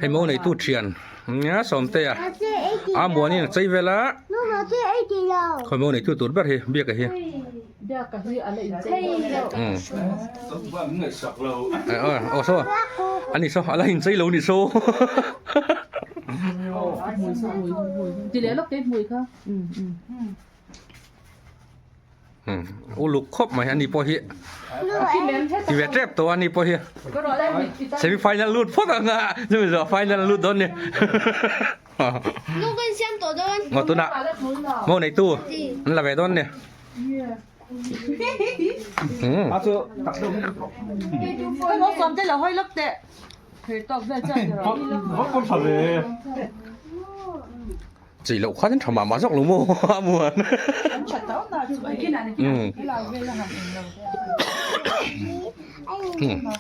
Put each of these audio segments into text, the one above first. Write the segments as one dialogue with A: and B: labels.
A: Hei mo neitu thian nia Sawmtea a muanin a chei vel a khawi mo neitu tur ber hi biaka hi aw saw ani saw a la inchei lo ni saw Uluk khawp mai ani pawh hi ti ve tep tawh ani pawh hi semi final lut phawt ang a chumi zawh final lut dawn ni maw tunah maw neitu an la ve dawn ni Chei loh khan tha mah mah zawk lo maw a muan.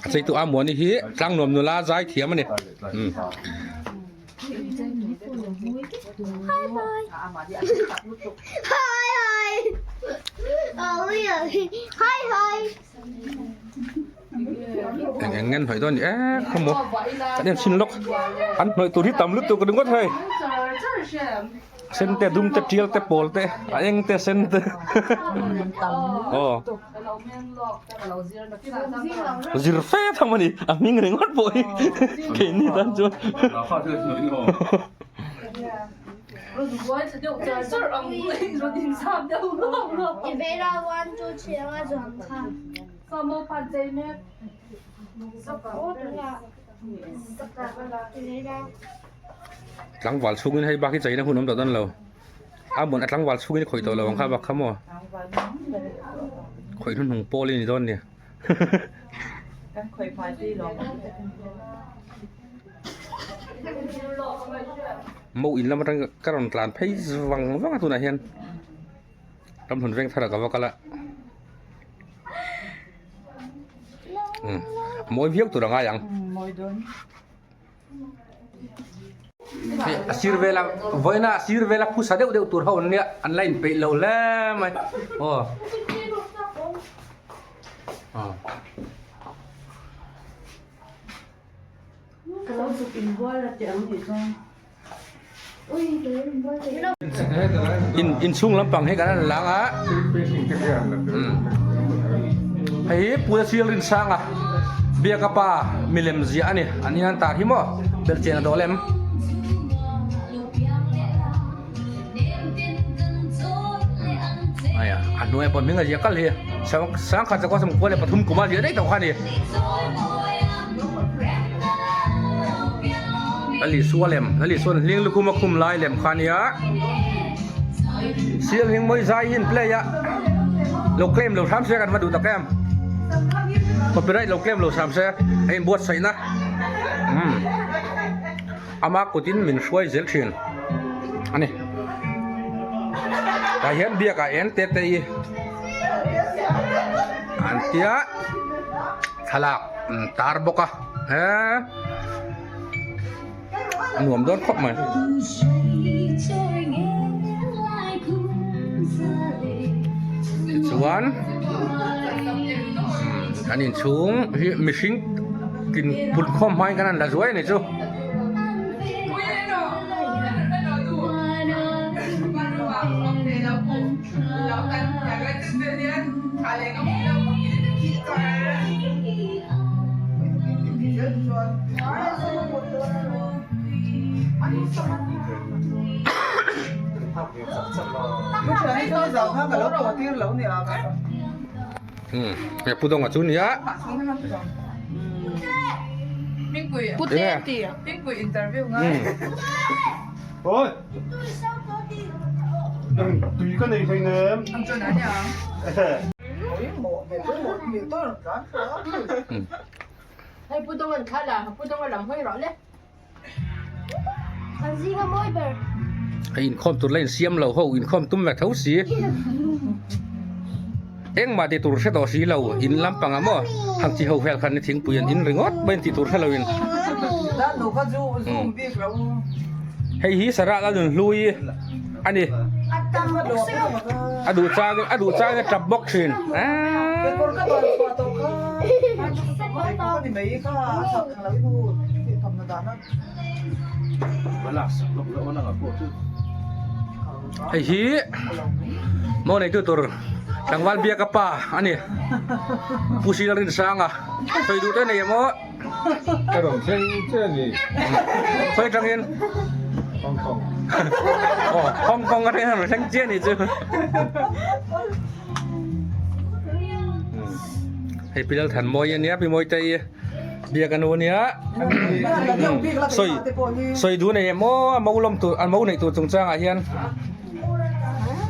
A: A cheitu a muani hi tlangnuam nula zai thiam a ni. Eng eng ngen hnawih dawn ni e khaw maw kan en chhin lawk an hnawih tur hi tam lutuk ringawt hei sen te dum te tial te pawl te a eng te sen te aw zir fe tham a ni a hming ringawt pawh hi keini tan chuan. Tlangval chhungin hei bak hi cheina hun awm tawh dawn lo. A hmun a tlangval chhungin khawih tawh lo ang kha bak kha maw. Khawih hnuhnung pawl i ni dawn nia. Mo in lam atang ka rawn tlan phei vang vang a tunah hian ramhlun veng thar ah ka va kal a. Mawi viau tur a ngai ang. A sir vela vawiina a sir vela phusa deuh deuh tur ho an nia an la inpeih lo hle mai aw. In inchhung lampang hi kan han lang a hei hi Pu Sial Rinsanga biaka pa milem ziah a ni an hian tar hi maw belhchian a dawl em. Aia a hnuaiah pawh hming a ziah kal hi sangkhat zakua sawmkua leh pathum kuma ziah daih tawh kha a ni. Lali sua lem lali suan hling lukhum a khum lai lem kha ania sial hling mawi zai hi an play a lo claim lo hram se kan va duh tak em copyright lo claim lo hram se a inbuatsaih na umm ama kutin min hruai zel thin ani tah hian biak ah en te te hi an tia. Thlalak an tar bawk a he a nuam dawn khawp mai. Tichuan kan inchhung hi mihring tin put khawm hmain kan han la zuai a ni chu. He pu dawnga chu nia. Hei inkhawm tur la insiam lo ho inkhawm tum ve tho si engmah ti tur hre tawh si lo in lampang ah maw hang chi ho vel khan thingpui an in ringawt mai an tih tur hre lo in hei hi sarah la nun hlui a ni a duh chang a duh chang a tap bawk thin. Hei hi maw neitu tur tlangval biaka pa a ni Pu Silarinsanga sawi duh te nei em aw.
B: Ka rawn thleng che a ni.
A: Khawi atangin?
B: Hong Kong.
A: Aw Hong Kong atangin a rawn thleng che a ni chu. Hei Pi Lalthanmawii a nia Pi Mawitei biak a nu a nia. Sawi sawi duh nei em aw a mo lawm tur a mo neih tur chungchangah hian.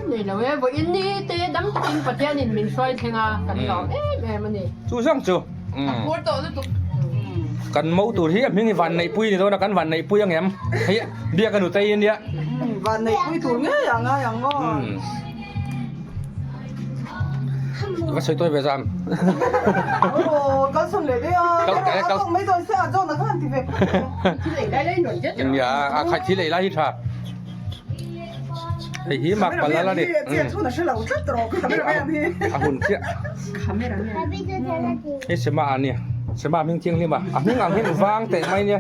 C: Nei lo e, vawiin ni te dam takin Pathianin min hruai thleng a, kan lawm em em a ni.
A: Chu zawng chu.
D: Phur tawh lutuk.
A: Kan mo tur hi a hming hi Vanneihpui ni dawn a, kan Vanneihpui ang em? Hei biak a nutei ania.
E: Vanneihpui tur ngei a ngai ang aw.
A: Va sawi tawi ve zam.
E: Aw kalsawn leh daih a. Kal tawk mai dawn se a John a khan ti ve.
C: Thil ei lai lai nuam zet.
A: Nia a khai thil ei lai hi tha. Hei hi mak pal la ni. A hun chiah. Hei Sema a nia. Sema hming thianghlim a. A hming ang hian vang teh mai nia.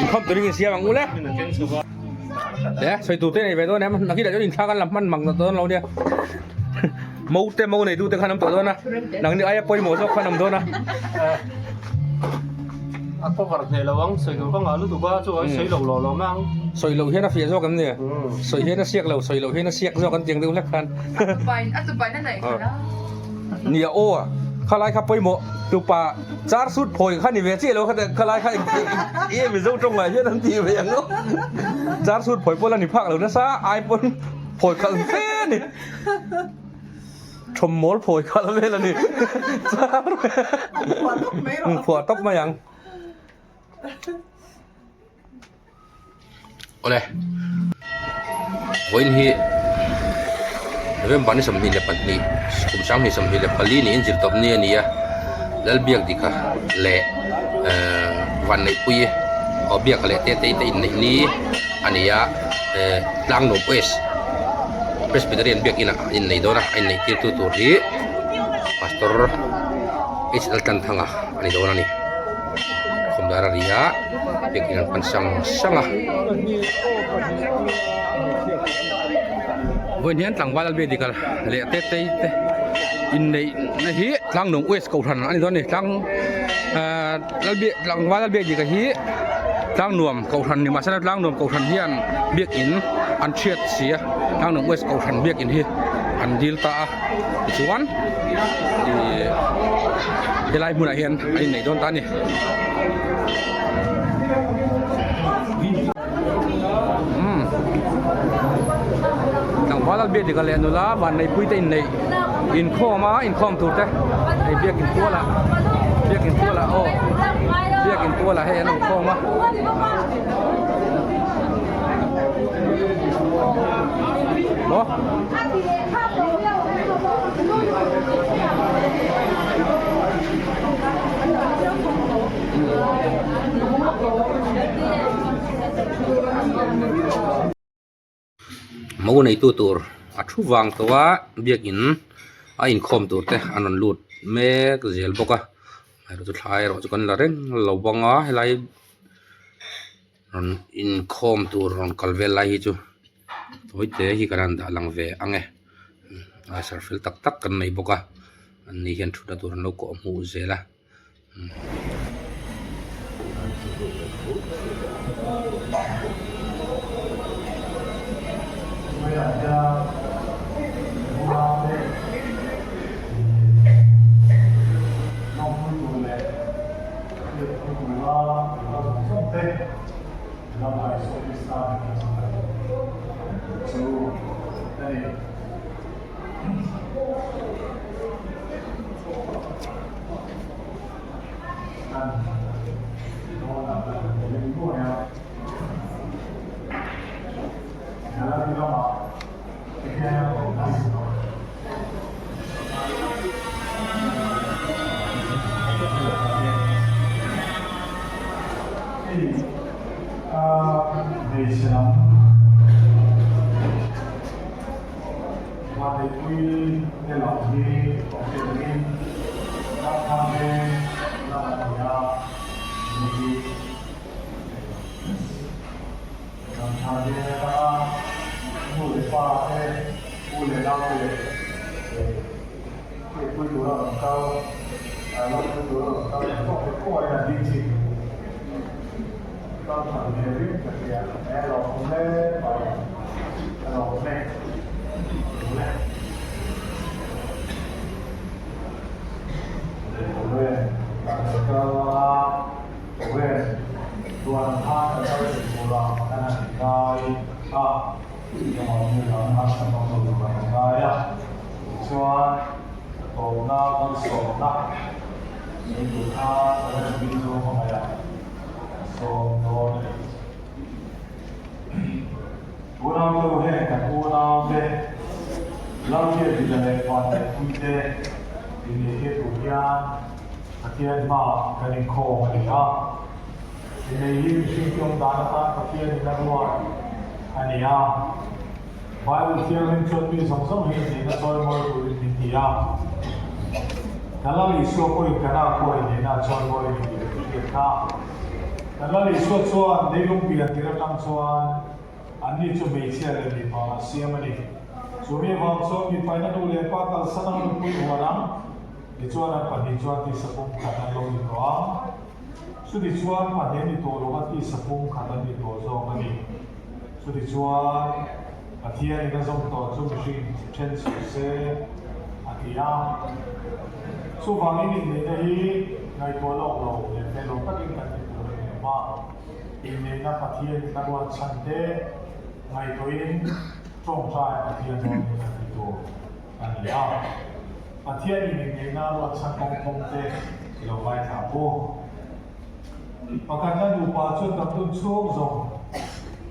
A: Inkhawm turin insiam ang u le. Le sawi tur te nei ve dawn em. Nakinah chuan inthlak an la hman mang dawn lo nia. Mo te mo nei tu te khan awm tawh dawn a. Nangni aia pawimawh zawk khan awm dawn a.
B: A cover hneh lo ang, sawi tur ka ngah lutuk a, chu ai sawi lo lo lo mai ang.
A: Sawi loh hian a fiah zawk em ni? Sawi hian a siak lo, sawi loh hian a siak zawk an tiang deuh hlek khan.
D: A tupain a naih khalh a.
A: Nia aw, khalai kha pawimawh tupa char sut phawi kha ni ve chiah lo kha khalai kha i Mizo tawngah hian an ti ve ang aw. Char sut phawi pawh la ni phak lo nasa, ai pawn phawi khalh fe a ni. Thawm mawl phawi khalh vel a ni. Phuah tawp mai ang. Awle. Vawiin hi November ni 22 kum 2024 niin zirtawp ni a ni a. Lalbiakdika leh Vanneihpuii aw Biaka leh Tetei te inneih ni a ni a. Tlangnuam West Presbyterian biakin ah a innei dawn a, a inneih tirtu tur hi Pastor H L Tanthanga a ni dawn a ni. Khawmdar a ri a, biakin an pan sang sang a. Vawiin hian tlangval Albiadikal leh Tetei te inneih na hi Tlangnuam West Kohhran a ni dawn a ni. Tlang Tlangval Albiadika hi Tlangnuam Kohhran ni mahse Tlangnuam Kohhran hian biakin an thiat si a, Tlangnuam West Kohhran biakin hi an dil ta a tichuan ihh helai hmunah hian an inneih dawn ta a ni. Umm Tlangval Albiadika leh nula Vanneihpui te inneih inkhawm a inkhawm tur te hei biakin tualah biakin tualah aw biakin tualah hei an inkhawm a. Maw. Mo neitu tur a thu vang tawh a biakin a inkhawm tur te an rawn lut mek zel bawk a amaherawhchu thla erawh chu kan la reng lo bawk a helai rawn inkhawm tur rawn kal vel lai hi chu tawi te hi kan han dah lang ve ang e a serfel tak tak kan nei bawk a an ni hian thutna tur an lo kawh hmuh zel a.
F: Lawmtu tur a rawn kal leh tawk leh khawngaih a ding chin kal tha ve ring ka hria e lawm hle mai a lawm e le. Program kan kal a program chuan khan kan kal thei tura kan han ngai a engemaw dang harsatna awm lo tura kan ngai a tichuan tawpna malsawmna sawi tur khan kan han bik chu hmangaih a kan sawm dawn a ni. Unaute heng kan unaute Lalbiakina leh Vanneihpuite inneihtir tur hian Pathian hmaah kan inkhawm a ni a. Innei hi mihring te awm dan atan Pathianin a ruat a ni a. Bible Thianghlim chuan mi zawng zawng hi inneihna chawimawi turin min ti a. Kan Lal Isua pawhin Kana khua inneihna a chawimawi a ni tih kan hriat kha. Kan Lal Isua chuan leilung pian tir atang chuan anni chu hmeichhia leh mipa a siam a ni. Chu mi avang chuan mipaina nu leh pa kalsan ang nupui huan ang, tichuan an pahnih chuan tisa pum khat an lo ni tawh ang. Chutichuan pahnih an ni tawh lova tisa pum khat an ni tawh zawk a ni. Chutichuan Pathianin a zawm tawh chu mihring then suh se a ti a. Chuvangin inneihna hi ngaihtuah lawk lo leh fel lo takin kan ti tur a ni lo va. Inneihna Pathianin a ruat chhan te ngaihtuahin tawngtai Pathian rawnin kan ti tur a ni a. Pathianin inneihna a ruat chhan kawng thawm te i lo ngaithla bawk. Pakhatna nupa chuan kan tun chhung zawng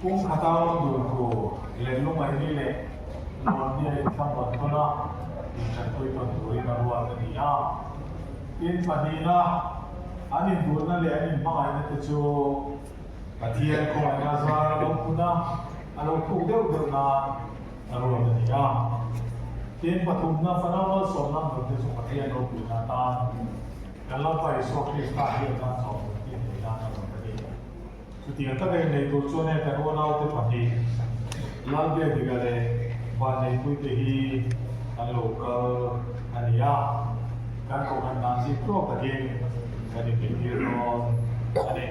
F: pum khata rawn dun tur leh lungaini leh lawmni a inthlang rawn tawn a, inṭanpui tawn turin a ruat a ni a. Tin, pahnihna, an induhna leh an inhmangaihna te chu Pathian khawngaihna zar a lo pun a, a lo thuk deuh deuh nan a ruat a ni a. Tin, pathumna, fanau malsawmna an dawn te chu Pathian ropuina atan Kan Lalpa Isua Krista hian tan chawh tur tih nei nan a rawn a ni. Chutiang taka innei tur chuan heng kan unaute pahnih, Lalbiakdika leh Vanneipuite hi an lo kal a ni a, kan kohhran dan zing tluak takin kan inneihtir dawn a ni.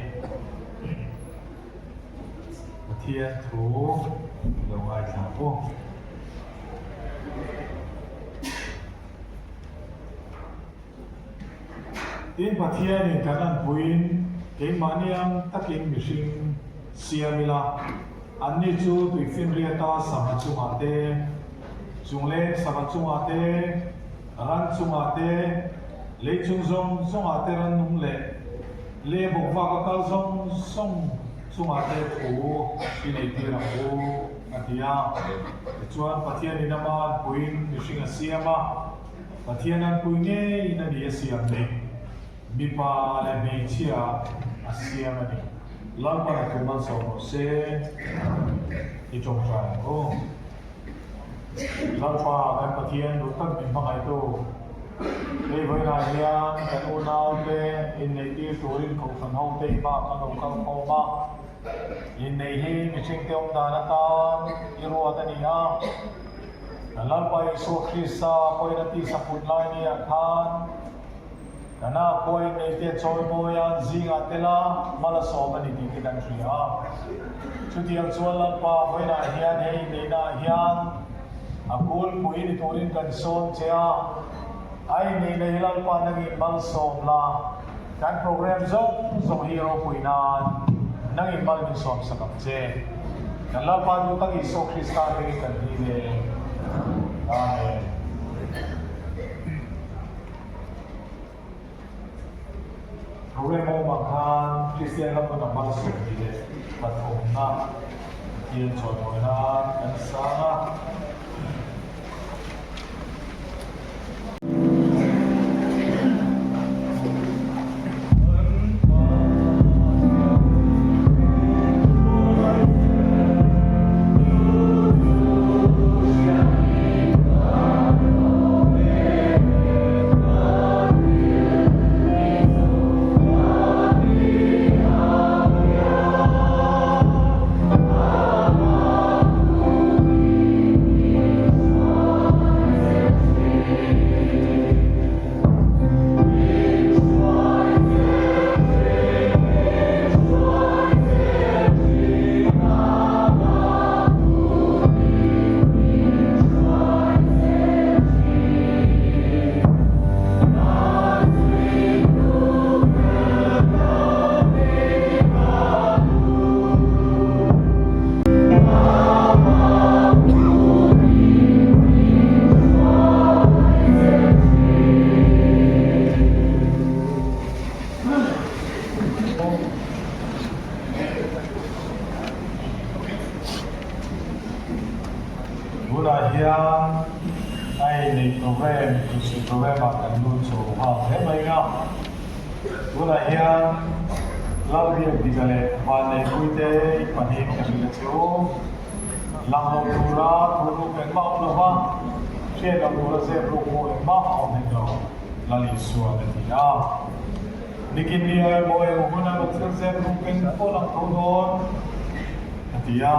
F: Pathian thu lo ngaithla pawh. Tin, Pathianin kan anpuiin keimahni ang takin mihring siam ila, anni chu tuifinriata sangha chungah te, chungleng sangha chungah te, ran chungah te, lei chung zawng zawngah te rannung leh leh bawkvaka kal zawng zawng chungah te thu i neitir ang u, a ti a. Tichuan, Pathianin ama anpuiin mihring a siam a. Pathian an pui ngeiin a ni a siam ni. Mipa leh hmeichhia a siam a ni. Lalpan a thu malsawm rawh se i tawngtai ang u. Lalpa kan Pathian duh tak min hmangaihtu, hei vawiinah hian kan unaute inneihtir turin Kohhran hote i hma kan lo kal khawm a. Inneih hi mihringte awm dan atan i ruat a ni a. Kan Lalpa Isua Krista pawhin a tisa put lai ni ah khan kan a khua inneihte chawimawi a zingah tel a mal a sawm a ni tih te kan hria a. Chutiang chuan Lalpa vawiinah hian he inneihna ah hian a kulpui ni turin kan sawm che a, a inneihna hi Lalpa nangin malsawm la, kan program zawng zawng hi ropui nan nangin mal min sawm sak ang che. Kan Lalpa duh tak Isua Krista hmingin kan dil e. Amen. Program awm ang khan Kristian ram hmun a malsawm tih leh pathumna Pathian chawimawi nan kan sang a. Programme ah kan lut chho nghal hle mai a. Tunah hian Lalbiakdika leh Vanneihpuite i pahnihin ka hrilh a che u. Lang lo tura thu ruk engmah awm lova, hriat loh tura zep ruk pawh engmah a awm hek lo, Lal Isuan a ti a. Nikin ni a emaw eng hun a rawn thil zep ruk eng pawh lang tho dawn, a ti a.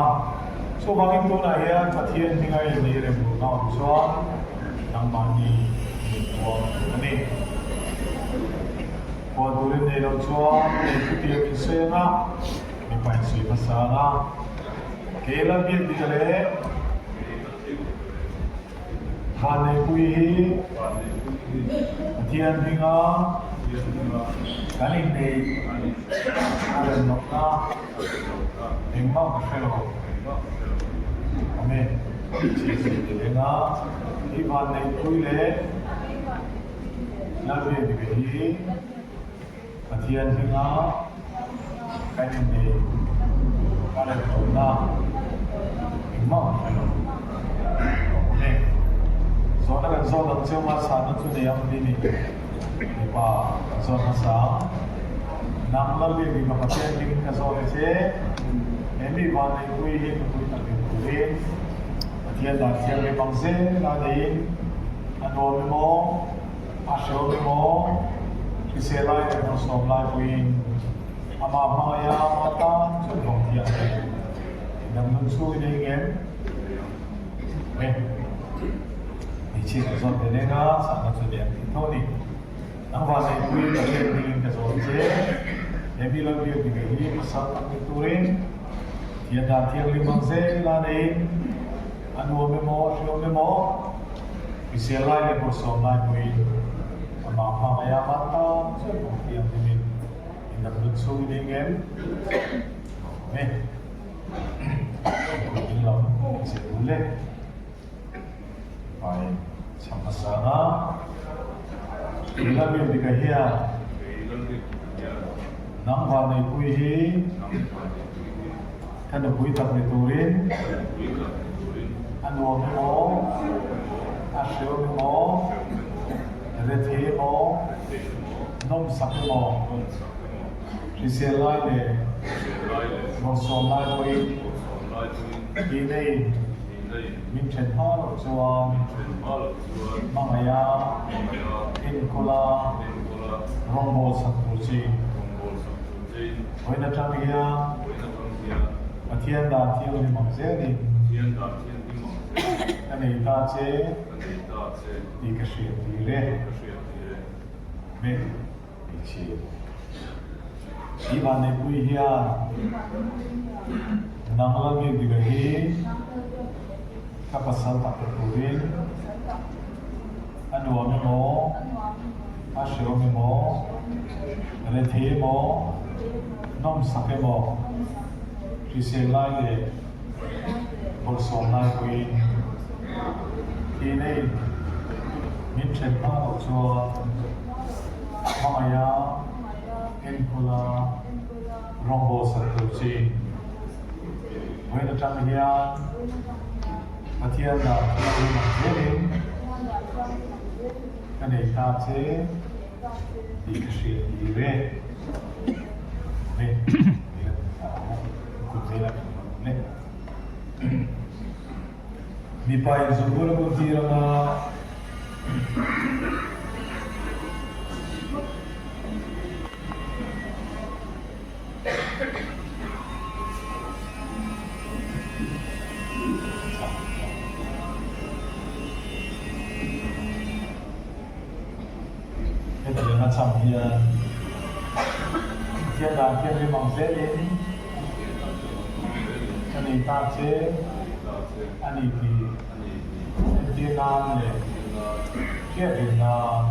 F: Chuvangin tunah hian Pathian hminga inneih rem duhna awm chuan nangmahni min puang a ni. Puan turin nei lo chuan nei thutiam in seng a, mipa in sawi hmasa ang a. Kei Lalbiakdika leh Vanneihpui hi Pathian hminga kan inneih a rem lohna engmah ka hre lo. Amen. Chhiahhlawh hi Vanneihpui leh Lalbiakdika hi Pathian hminga kan innei ka rem lohna engmah ka hre lo. Amen. Zawhna kan zawt ang cheu hmasa na chu nei ang ni ni. Mipa kan zawt hmasa ang. Nang Lalbiakdika Pathian hmingin ka zawt a che. He mi vanneihpui hi nupui tak ni turin Pathian dan thianghlim ang zel a neiin a nuam emaw, A hrehawm emaw, hrisel lai leh hmuhsawm lai pawhin amah hmangaih a ama tan chuan vawng thiang thei. Midang nun chhungin ei ngem? Nge? Hmeichhia ka zawt ve reng a, chhahna chu nei ang tih tho a ni. Nang vanneihpui Pathian hmingin ka zawt che. He mi lo biak ni ve hi pasal tak ni turin Pathian dan thianghlim ang zel a neiin a nuam emaw, a hrehawm emaw, Hrisel lai leh bawrhsawm lai pawhin amah hmangaih a man tan chuan kawng thianghlimin in dang lut chhungin ei ngem awm e. Kut in lam che u le. Pai chham hmasa anga Ila biak dika hian nang vanneihpui hi Ka nupui tak ni turin a nuam emaw, a hreawm emaw, rethei emaw, nawmsak emaw, hrisel lai leh bawrhsawm lai pawhin tih neiin min then hma loh chuan hmangaih a, enkawl a, rawngbawl sak tur chin. Vawiin atang hian Pathian dan thianghlim ang zelin ka nei ta che tih ka hriat tir e. Amen. Hmeichhia I vanneihpui hian nang Lalbiakdika hi ka pasal tak ta turin A nuam emaw, a hreawm emaw, rethei emaw, nawmsak emaw, hrisel lai leh bawlhsawm lai pawhin thih neiin min then hma loh chuan hmangaih a, enkawl a, rawngbawl sak tur chin vawiin atang hian Pathian dah thianghlim ang zelin ka nei ta che tih ka hriat tir e. Amen. Kut zela kan rawn awm le. Mipa in zungbun a bun tir anga Hetiang a cham hian Pathian dan thianghlim ang zelin ka nei ta che a ni tih entir nan leh hriatrin nan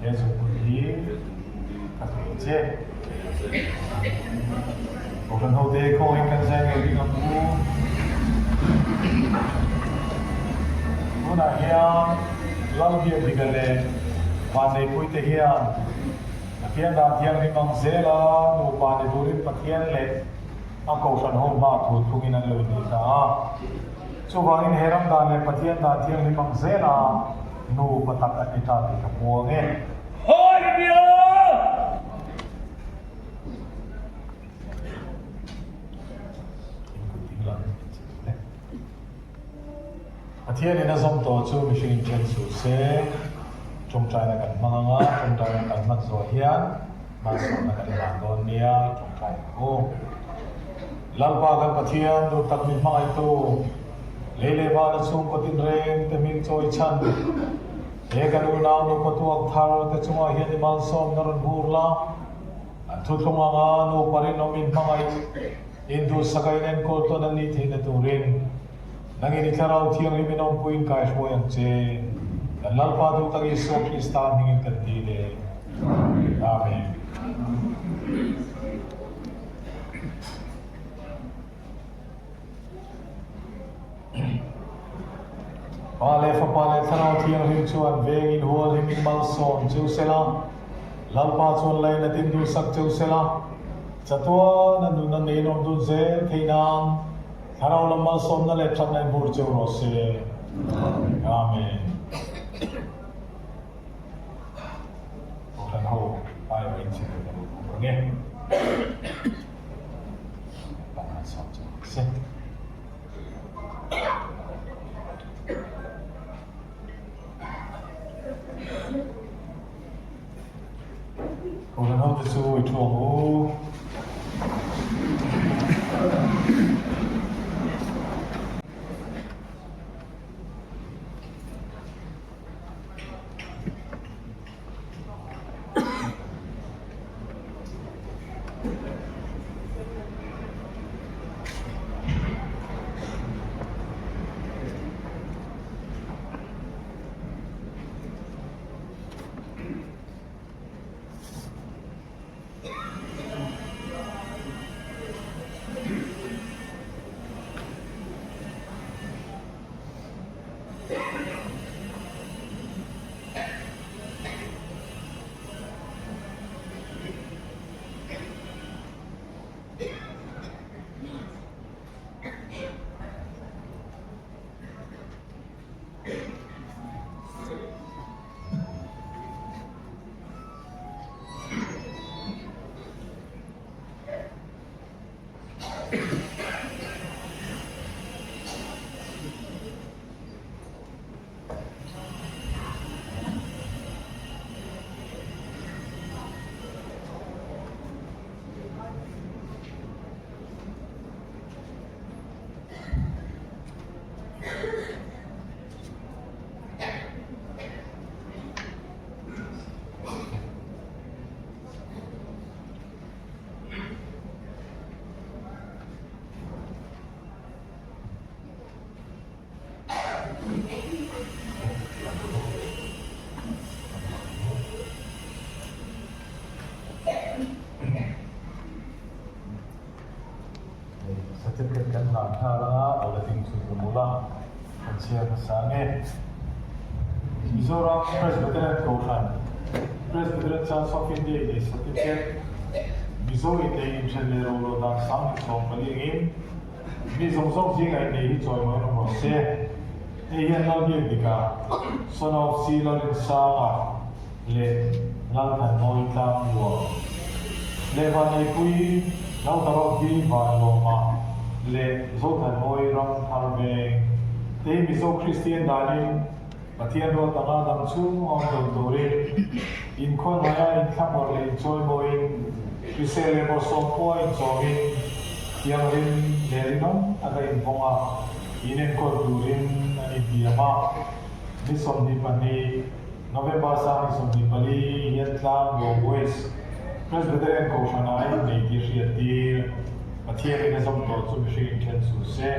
F: he zungbun hi ka pe che. Kohhran hote khawngin kan zai ngei ding ang u. Tunah hian Lalbiakdika leh Vanneihpuite hian Pathian dan thianghlim ang zela nupa ni turin Pathian leh a kohhran ho hma thu thungin an lo inneih ta a. Chuvangin he ram dan leh Pathian dan thianghlim ang zela. Nupa tak an ni ta tih ka puang e. In kut ding lam in che duh e. Pathianin a zawm tawh chu mihring in then suh se. Tawngtaina kan hmang anga, tawngtaina kan hman zawh hian malsawmna kan hlan dawn nia, tawngtai ang u. Lalpa kan Pathian duh tak min hmangaihtu, lei leh vana chhungkaw tinreng te hming chawi chhan, he kan unau nupa tuak thar te chungah hian i malsawmna rawn vur la, an thuthlung anga nupa rinawm in hmangaih, induhsaka in enkawl tawn an nih theihna turin nangin i Thlarau Thianghlim in awmpuiin kaihruai ang che. Kan Lalpa duh tak Isua Krista hmingin kan dil e. Amen. Pa leh Fapa leh Thlarau Thianghlim chuan vengin hualhim in malsawm cheu sela, Lalpa chuan lainat in duhsak cheu sela, chatuan a nun a neinawm dun zel thei nan Thlarau lam malsawmna leh thatna in vur cheu rawh se. Amen. Kohhran ho aiawh in chhe tur ka duh bawk ang e. Pan sawm chu se. Kohhran ho te chu i thu ang u. Certificate kan hlan nghal anga lo la ding thut ka mul a, kan chhiar hmasa nge. Mizoram Presbyterian Kohhran, Presbyterian Church of India in ei certificate, Mizo in ei inthen leh ro lo dan 2014 angin Mi zawng zawng zingah innei hi chawimawi awm rawh se. Hei hian Lalbiakdika, Son of Si Lalrinsanga leh Lalthanmawi Tlangluang leh Vanneihpui Laltarawkbi Vanlawma leh Zothanmawi Ramtharveng te hi Mizo Kristian danin Pathian ruat anga dang chhung awm dun turin inkhawhnaia inthlahmawrh leh inchawimawiin, hrisel leh bawrhsawm pawha inchawmin, thianghlim leh rinawm taka invawng a, inenkawl turin an intiam a. Ni 22, November 2024 hian Tlangbo West Presbyterian Kohhranah a innei tih hriattir Pathianin a zawm tawh chu mihring inthen suh se.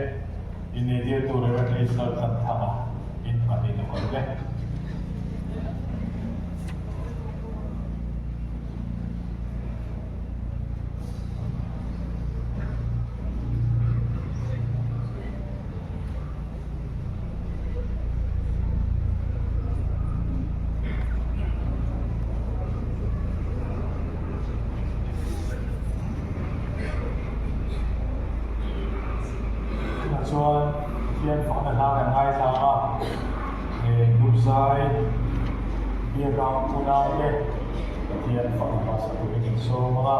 F: Inneitirtu Rev. Israel Tlanthanga in pahnih a kal vek. Tunah chuan Pathian fakna hla kan ngaithla a, he Duhsak. zai biaka unaute Pathian fak hmasa turin in sawm ang a.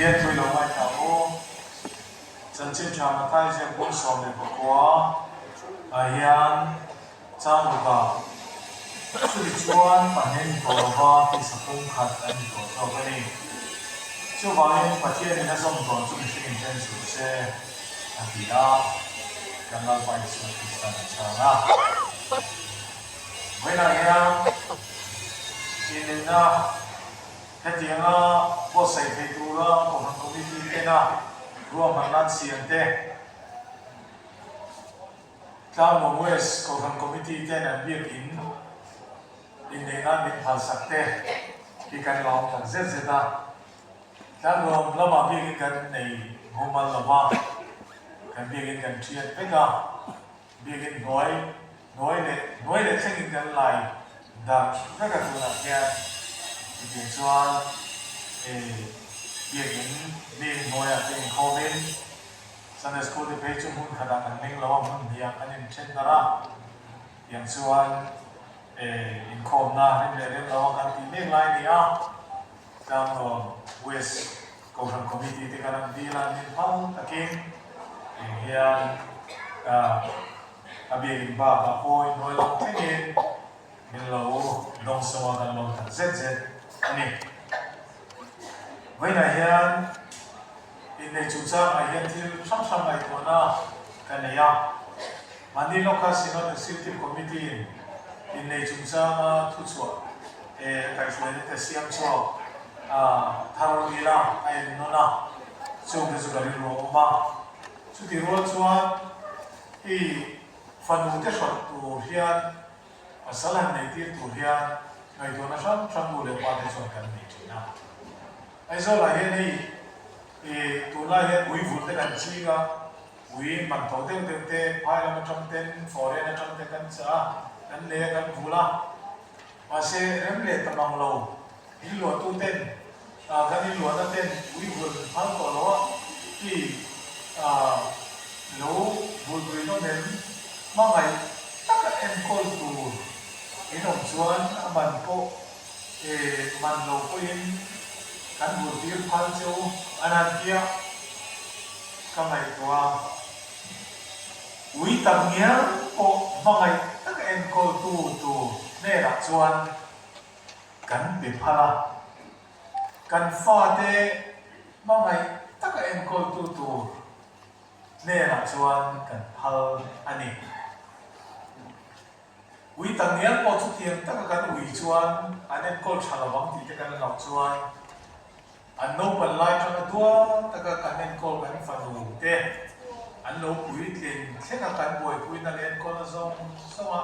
F: Pathian thu i lo ngaithla ang u. Chanchin tha Mathai ziak bung 19 ah hian chang ruk ah chumi chuan pahnih ni tawh lova tisa pum khat an ni tawh zawk a ni. Chuvangin Pathianin a zawm tawh chu mihringin then suh se a ti a, kan Lalpa Isua Kristan a chhang a. Vawiinah hian inneihna Hetianga buatsaih thei tura Kohhran Committee tena ruahmanna an siam te, Tlangnuam West Kohhran Committee ten an biakin inneih nan min phalsak te hi kan lawm tak zet zet a. Tlangnuam lamah biakin kan nei mumal lo va, kan biakin kan thiat vek a. Biakin hnuai hnuai leh hnuai leh thlengin kan lai darh vek a tunah hian chutiang chuan eh. Biakin mi hnuaiah te inkhawmin Sunday School te phei chu hmun khatah kan meng lo a, hmun hniah kan inthen darh a, tiang chuan inkhawmna rem leh rem lo a kan tih mek lai a ni a, Tlangnuam West Kohhran Committee te kan an dil a, min phal takin eng hian a biakin bakah pawh inhnuai lam thlengin Min lo dawngsawng a kan lawm tak zet zet a ni. Vawiinah hian inneih chungchangah hian thil hrang hrang ngaihtuahna ka nei a. Mahni Local Synod Executive Committee in inneih chungchanga thuchhuah eh kaihhruaina te siam chhuak thar ila a ennawn a, chungte chu ka rilru a awm a. Chutih rual chuan hei fanu te hrawt tur hian Pasal han nei tir tur hian ngaihtuahna hrang hrang nu leh pa te chuan kan nei thin a. Aizawlah hian hei ih tunlai hian ui vun te kan ching a, ui man to deuh deuh te phai lam atang ten foreign atang te kan chah a, kan nei a kan vul a. Mahse rem leh ta mang lo in luahtu ten ah kan in luahna ten ui vun phal tawh lo a i ah lo vulpui nawm em hmangaih taka enkawl tur in awm chuan a man pawh eh man lo pawhin kan vultir phal che u an han tia ka ngaihtuah a ui tak ngial pawh hmangaih taka enkawl tu tur hnenah chuan Kan pe phal a, kan fate hmangaih taka enkawltu tur hnenah chuan kan phal a ni. Ui takngial pawh chutiang taka kan ui chuan an enkawl tha lo ang tih te kan hlauh chuan an naupan lai tanga dual taka kan enkawl kan fanu te an lo puitlin thlenga kan buaipuina leh enkawlna zawng zawng a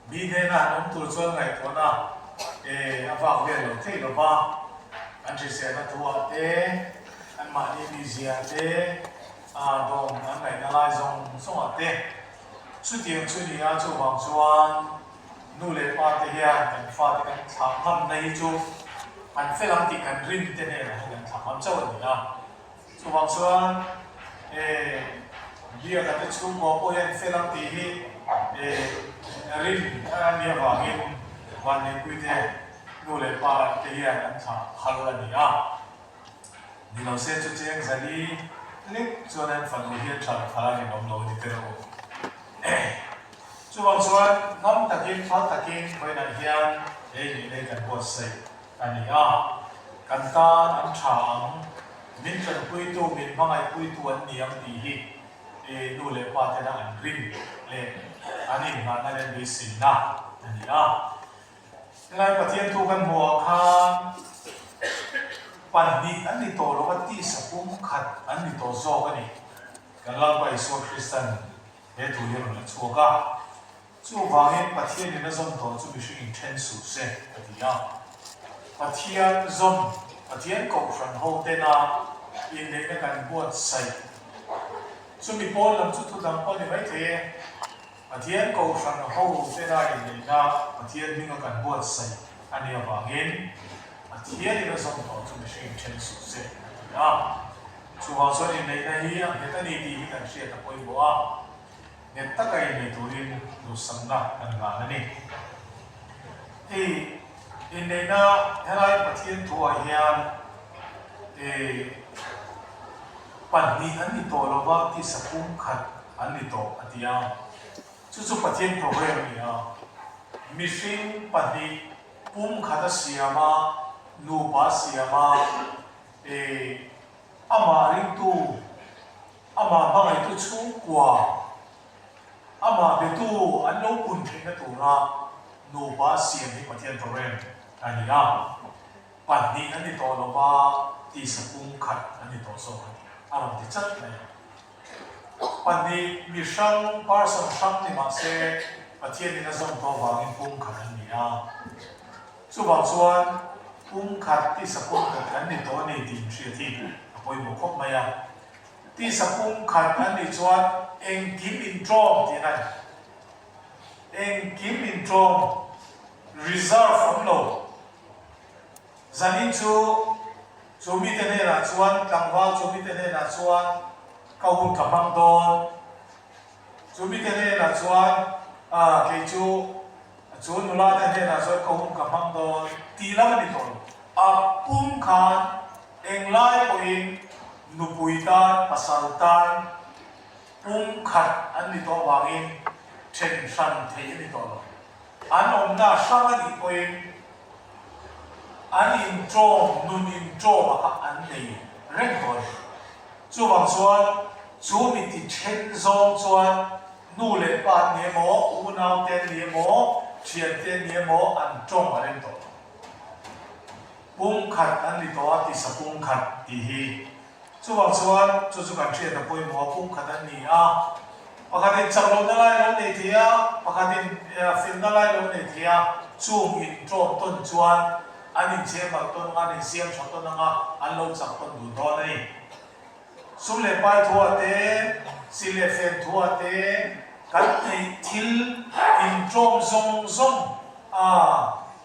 F: Mi hnena han awm tur chuan ngaihtuahna e a vak vel lo thei lo va, an hriselna thuah te, anmahni mizia te, a dawm an ngaihna lai zawng zawngah te. Chutiang chu ni a, chuvang chuan nu leh pa te hian kan fate kan thlah ngamna hi chu an fel ang tih kan rin te hnenah hian kan thlah ngam chauh a ni a. Chuvang chuan e Biaka te chhungkua pawh hian fel ang tih hi e rin a nih avangin Vanneihpuite nu leh pa te hian an thlah phal a ni a. Ni lo se chu cheng zali lek chuan an fanu hian thlah phal a rinawm lo a ni tel u. Chuvang chuan ngam takin phal takin vawiinah hian he inneihna hi kan buatsaih a ni a, kan tan an tha ang, min tanpuitu, min hmangaihpuitu an ni ang tih hi nu leh pa tena an rin leh an inngahna leh beiseina a ni a. Helai Pathian thu kan hmuh ah khan pahnih an ni tawh lo a, tisa pum khat an ni tawh zawk a ni. Kan Lalpa Isua Kristan he thu hi a rawn la chhuak a. Chuvangin Pathianin a zawm tawh chu mihringin then suh se, a ti a. Pathian zawm, Pathian kohhran ho tena inneihna kan buatsaih. Chumi pawn lam chu thu dang pawh ni maithei e. Pathian kohhran ho tena inneihna Pathian hminga kan buatsaih a nih avangin Pathianin a zawm tawh chu mihringin then suh se, a ti a. Chuvang chuan inneihna hi a nghet a ni tih hi kan hriat a pawimawh a. Nghet taka innei turin duhsakna kan hlan a ni. Hei inneihna helai Pathian thuah hian pahnih an ni tawh lova tisa pum khat an ni tawh a ti a. Chu chu Pathian program a ni a. Mihring pahnih pum khat a siam a, nupa a siam a, amah ringtu Amah hmangaihtu chhungkua, amah betu an lo pun theihna tura nupa siam hi Pathian program a ni a. Pahnih an ni tawh lo va, tisa pum khat an ni tawh zawk a ni, a rawn ti chat mai a. Pahnih mi hrang, person hrang ni mah se, Pathianin a zawm tawh avangin pum khat an ni a. Chuvang chuan pum khat, tisa pum khat kan ni tawh a ni tih inhriat hi a pawimawh khawp mai a. Tisa pum khat an nih chuan engkim inṭawm tih a ni. Engkim inṭawm, reserve awm lo. Zanin chu. Chu mite hnenah chuan, tlangval chu mite hnenah chuan ka hun ka hmang dawn. Chu mite hnenah chuan, ah, kei chu, chu nula te hnenah chuan ka hun ka hmang dawn tih lam a ni tawh lo. A pum khan englai pawhin nupui tan, pasal tan pum khat an ni tawh vangin then hran theih a ni tawh lo. An awmna hrang a nih pawhin an inṭawm, nun inṭawm a kha an nei reng tawh a ni. Chuvang chuan chu mi ti then zawng chuan nu leh pa an ni emaw, unau te an ni emaw, thian te an ni emaw an ṭawng a rem tawh lo. Pumkhat an ni tawh a tisa pumkhat tih hi. Chuvang chuan chu chu kan hriat a pawimawh a, pumkhat an ni a. Pakhatin chak lohna lai lo nei thei a, pakhatin felna lai lo nei thei a, chung inṭawm tawn chuan an inchheh malh tawn anga, an insiam tha tawn anga, an lo chak tawn dun dawn a ni. Sum leh pai thuah te, si leh fen thuah te, kan theih thil inṭawm zawng zawng a,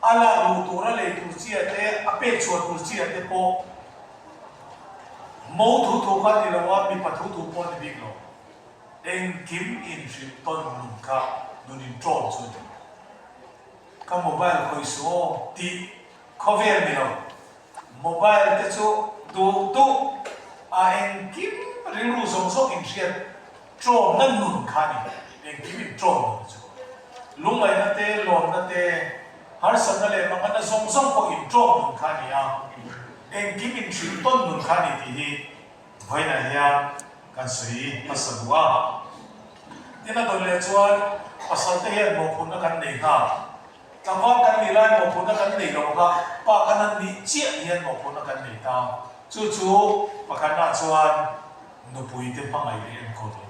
F: a lak luh tur, a lei tur chi ah te, a pek chhuah tur chi ah te pawh Mo thu thu kha ni lo a, mipa thu thu pawh ni bik lo. Engkim inhrilh tawn nun kha nun inṭawm chu a ni. Ka mobile khawih suh aw tih khawvel ni lo. Mobile te chu duh duh a engkim rilru zawng zawng inhriat ṭawmna nun kha a ni. Engkim inṭawm nun chu. Lungngaihna te, lawmna te, harsatna leh manganna zawng zawng pawh inṭawm nun kha a ni a. Engkim inhrilh tawn nun kha a ni tih hi vawiinah hian kan sawi hmasa duh a. Tin a dawn leh chuan pasal te hian mawhphurhna kan nei nghal. Tlangval kan nih lai mawhphurhna kan nei lo kha pa kan han nih chiah hian mawhphurhna kan nei ta. Chu chu pakhatnah chuan nupui te hmangaih leh enkawl hi.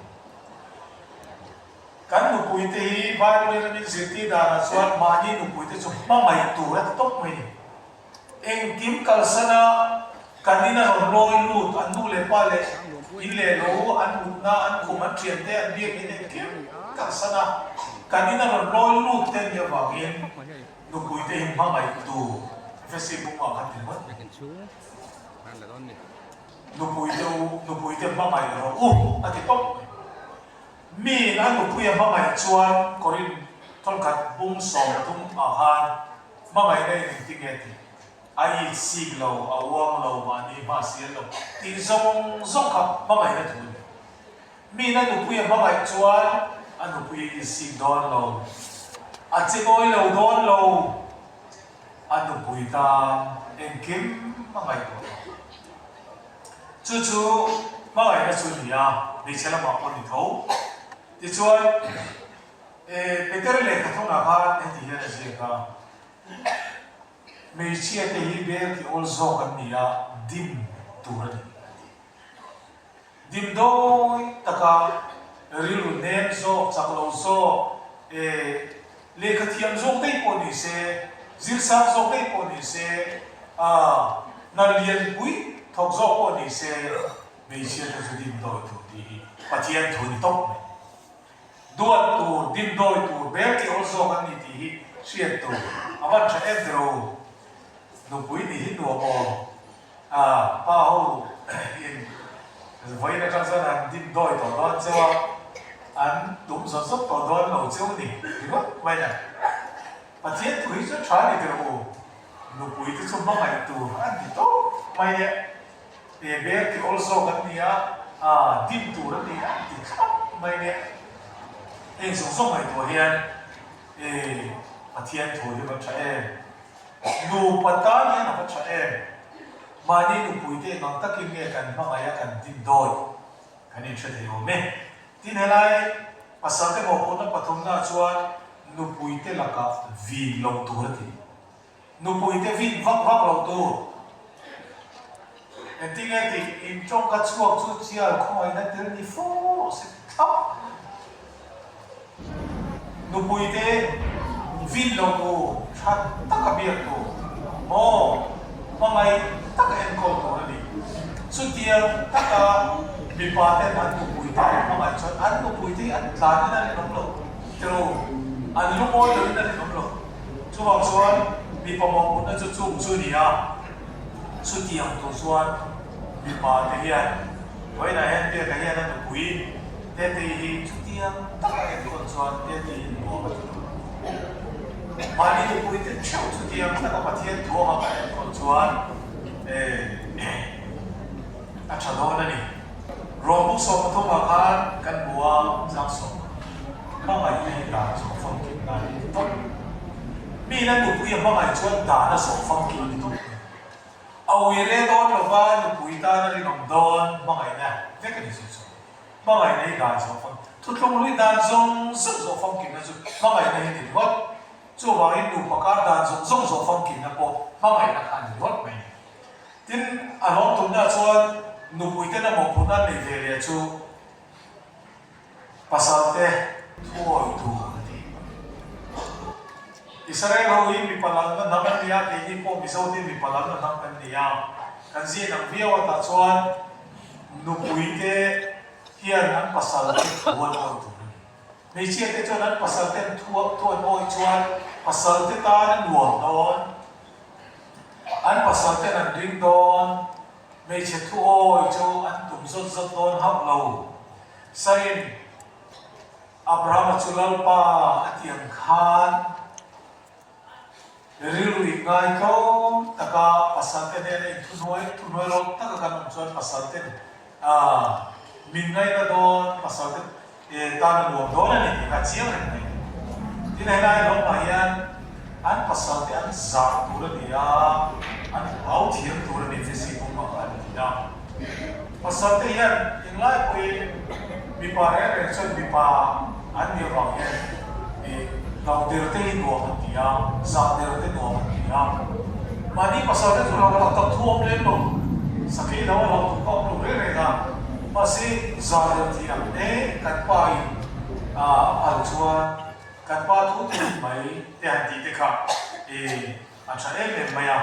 F: Kan nupui te hi Bible in a min zirtir danah chuan mahni nupui te chu hmangaih tur a ti tawp mai ni. Engkim kalsana kan ina rawn lawi lut, an nu leh pa leh in leh lo, an mutna, an khum, an thiante, an biakinn engkim kalsana kan ina rawn lawi lut te nih avangin nupuite hi hmangaihtu Efesi bungah khan ti ringawt mai. Nupuite u, nupuite hmangaih rawh u a ti tawp mai. Miin a nupui a hmangaih chuan Korinth thawnkhat bung 30 ah khan Hmangaihna in engti nge tih? A it sik lo, a uang lo, mahni hma sial lo tih zawng zawng kha hmangaihna thu a ni. Miin a nupui a hmangaih chuan a nupui a it sik dawn lo, a che ngawi lo dawn lo, a nupui tan engkim hmangaih tawh lo. Chu chu hmangaihna chu a ni a, hmeichhe lamah pawh a ni tho. Tichuan. E, Peter lehkha thawngah khan heti hian a ziak a, Hmeichhia te hi bel ti awl zawk an ni a, dim tur a ni, a ti. Dim dawi taka rilru hnem zawk, chak lo zawk, e, lehkha thiam zawk daih pawh ni se, zirsang zawk daih pawh ni se, a, hna lianpui thawk zawk pawh ni se, hmeichhia te chu dim dawi tur tih hi Pathian thu a ni tawp mai. Duat tur, dimdawi tur, bel tih awl zawk an ni tih hi hriat tur a van tha em tiro. Nupui nih hi nuam aw. A pa ho in vawiin atang chuan an dimdawi tawh dawn cheu a, an tum zawt zawt tawh dawn lo cheu ni ringawt mai a. Pathian thu hi chu tha ni tiro. Nupui te chu hmangaih tur an ti tawp mai e. He bel ti awl zawk an ni a, aa dim tur an ni a ti thlap mai nia. Heng zawng zawng ngaihtuah hian e Pathian thu hi a va tha em? Nupa tan hian a va tha em? Mahni nupuite eng ang takin nge kan hmangaih a kan dim dawi kan inhre thei awm e. Tin helai pasalte mawhphurhna pathumnaah chuan nupuite lakah vin loh tur a ti. Nupuite vin vak vak lo tur. Engtinge tih in tawngka chhuak chu chial khawngaihna tel ni fo rawh se ti thlap. Nupuite vin lo tur, tha taka biak tur, maw hmangaih taka enkawl tur a ni. Chutiang taka mipa ten an nupuite an hmangaih chuan an nupuite hi an tlanin a rinawm lo tiraw, an lungawi loin a rinawm lo. Chuvang chuan mipa mawhphurhna chu chung chu ni a. Chutiang tur chuan mipa te hian vawiinah hian Biaka hian a nupui Tetei hi chutiang taka enkawl chuan Tetei in nuam a ti tur. Mahni nupui te theuh chutiang taka Pathian thuanga kan enkawl chuan a tha dawn a ni. Rawng buk 13 ah khan kan hmu a, chang 10 hmangaihna hi dan zawh famkim na a ni tawp. Mi in a nupui a hmangaih chuan dan a zawh famkim a ni tawp mai. A ui re dawn lova nupui tan a rinawm dawn hmangaihna vek a ni chu chu. Hmangaihna hi dan zawh fam, thuthlung hlui dan zawng zawng zawh famkimna chu hmangaihna hi ni ringawt. Chuvangin nupa kar dan zawng zawng zawh famkimna pawh hmangaihna kha a ni ringawt mai. Tin, a hlawm tumna chuan nupui tena mawhphurhna an neih ve leh chu pasalte thuawi tur a ti. Israel ho hi mipa lalna hnam an ni a, keini pawh Mizo te mipa lalna hnam kan ni a. Kan zin ang viau a tah chuan nupui te hian an pasal te thu an awi tur a ni. Hmeichhia te chuan an pasal te an thu an awi chuan pasal te tan a nuam dawn. An pasal ten an ring dawn, hmeichhe thu awi chu an tum zawt zawt dawn hauh lo. Sarin Abrahama chu Lalpa a ti ang khan rilru inngai tlawm taka pasal te hnena inthuhnuai thuhnuai rawt taka kan awm chuan pasal ten min ngaihna dawn, pasal te E tan a nuam dawn a ni tih kha chiang reng mai. Tin helai hlawmah hian an pasal te an zah tur a ni a, an hlau thiam tur a ni Fisi pumah khan a ti a. Pasal te hian englai pawhin mipa reng reng chuan mipa an nih avang hian e hlau der te hi nuam an ti a, zah der te nuam an ti a. Mahni pasal te chu hlau tak tak thu awm lem lo, sakei lo a hlau tur kha awm lo reng reng a. Mahse, zah deuh thih ang e, kan pa in a phal chuan kan pa thu thu mai te han tih te kha e a tha em em mai a.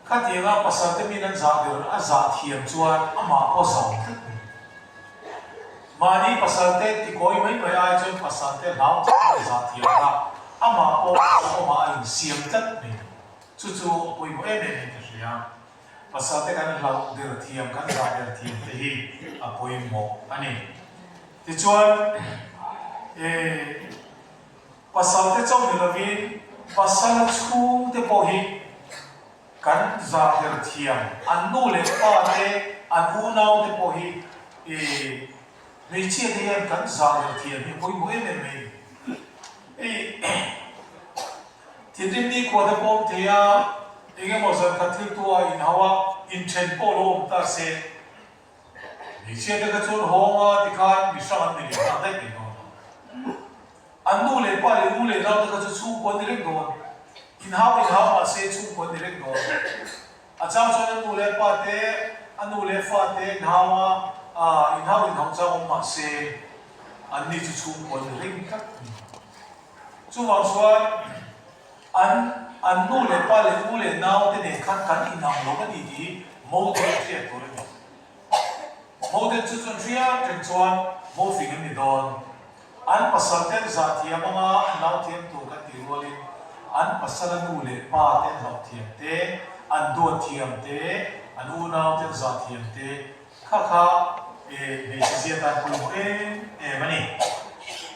F: Khatianga pasal te min an zah deuh a zah thiam chuan amah pawh zau tlat mai. Mahni pasal te tikawi mai mai ai chuan pasal te hlau tlat mai zah thiam kha amah pawh zahawmah a insiam tlat mai. Chu chu a pawimawh em em in ka hria. Pasal te kan hlauh der thiam, kan zah der thiam te hi a pawimawh a ni. Tichuan, eh, pasal te chauh ni lovin pasal chhung te pawh hi kan zah der thiam, an nu leh pa te, an unau te pawh hi, eh, hmeichhia te hian kan zah der thiam hi a pawimawh em em mai a ni. Hei, Thinrim ni khua te pawh awm thei a, eng emaw zan khat thil tu a inhau a, inthen pawh lo awm ta se. Hmeichhia te kha chuan hawng a tikhan mi hrang an ni leh nghal daih mai dawn a. An nu leh pa leh u leh nau te kha chu chhungkua an ni reng dawn. Inhau inhau mahse chhungkua an ni reng dawn. A chang chuan a nu leh pa te, a nu leh fa te inhau a, inhau inhau chang awm mahse an ni chu chhungkua an ni reng tlat a ni. Chuvang chuan an an nu leh pa leh u leh nau te nen khan kan inang lo a ni tih hi mo te hian hriat tur a ni. Mo te chu chuan hriat reng chuan mo fing an ni dawn. An pasal ten zah thiam anga an nau thiam tur kan tih rualin an pasala nu leh pa te an hlauh thiam te, an duat thiam te, an unau ten zah thiam te Kha kha hmeichhe zia tan pawimawh em em a ni.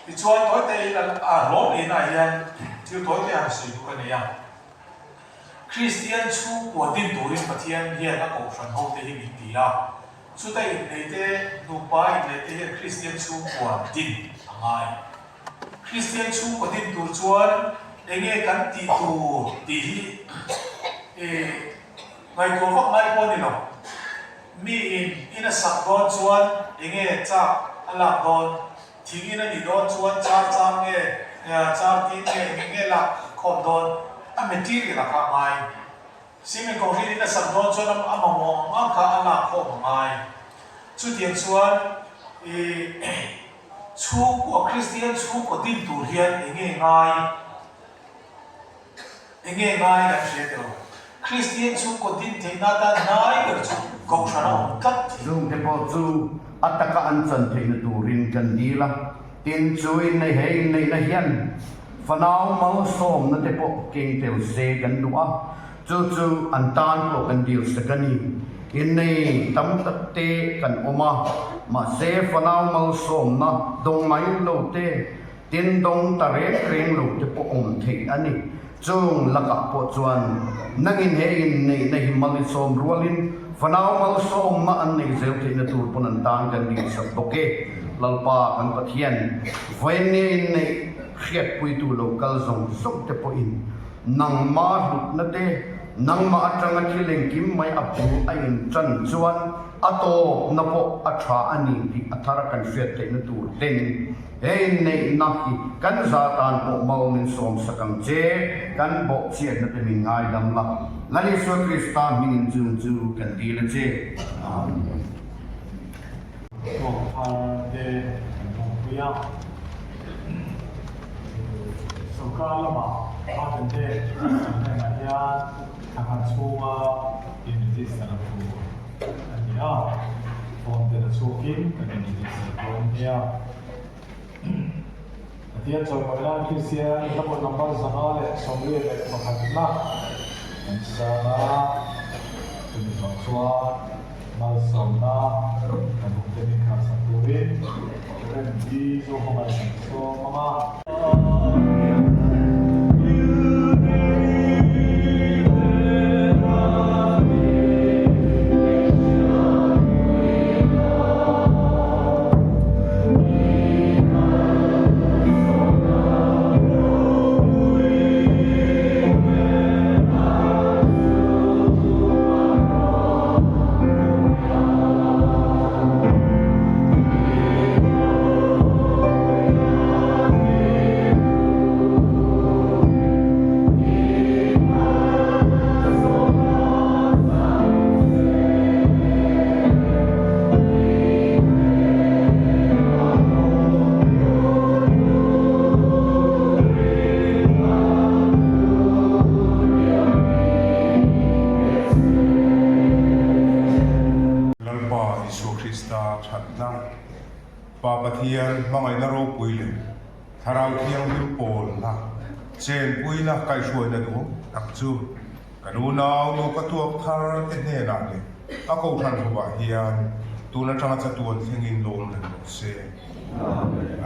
F: Tichuan tawi te in a hlawm lehna ah hian thil tawi te han sawi bawk a nei a. Kristian chhungkua din turin Pathian hian a kohhran ho te hi min ti a. Chuta innei te, nupa innei te hian Kristian chhungkua din a ngai. Kristian chhungkua din tur chuan enge kan tih tur tih hi ngaihtuah vak ngai pawh a ni lo. Mi in in a sak dawn chuan enge chak a lak dawn? Thing in a nih dawn chuan char char nge char tin nge enge nge lak khawm dawn? A material a kha a ngai. Cement concrete in a sak dawn chuan a mamawh ang ang kha a lak khawm a ngai. Chutiang chuan i chhungkua Kristian chhungkaw din tur hian enge ngai? Enge ngai kan hria teh aw. Kristian chhungkaw din theihna atan ngai ber chu Kohhran a awm tlat thei.
G: Chungte pawh chu a taka an chan theihna turin kan dil a, tin chu inneih he inneihna hian fanau malsawmna te pawh keng tel se kan duh a. Chu chu an tan pawh kan dil sak a ni. Innei tam tak te kan awm a, mahse fanau malsawmna dawng mai lo te, tin dawng ta reng reng lo te pawh awm theih a ni. Chung lakah pawh chuan nangin he inneihna hi mal i sawm rualin fanau malsawmna an neih zel theihna tur pawn an tan kan dil sak bawk e. Lalpa kan Pathian, vawiin inneih hriatpuitu lo kal zawng zawng te pawhin Nangma hlutna te, nangmah atanga thil engkim mai a bul a intan chuan a tawpna pawh a tha a ni tih a thar a kan hriat theihna tur ten he inneihna hi kan za tan pawh mal min sawmsak ang che, kan bawhchhiatna te min ngaidam la, Lal Isua Krista hmingin chung chu kan dil a che. Amen.
F: Thawk thar te kan lawmpui a. Sorkar lamah Martin te an hnenah hian thla khat chhunga in-register a tur a ni a, phone te la chhuakin kan in-register dawn nia. Pathian chawimawi nan Kristian hlapawh number 521 na kan sang a, chumi zawh chuan malsawmna kan hmuhte min kharsak turin Remdi Zohmangaih kan sawm ang a.
H: Lalpa Isua Krista thatna, Pa Pathian hmangaihna ropui leh Thlarau Thianghlim pawlna, chenpuina kaihhruaina duhawm tak chu Kan unau nupa tuak thar te hnenah leh a kohhran hovah hian tun atanga chatuan thlengin lawm reng rawh se. Amen.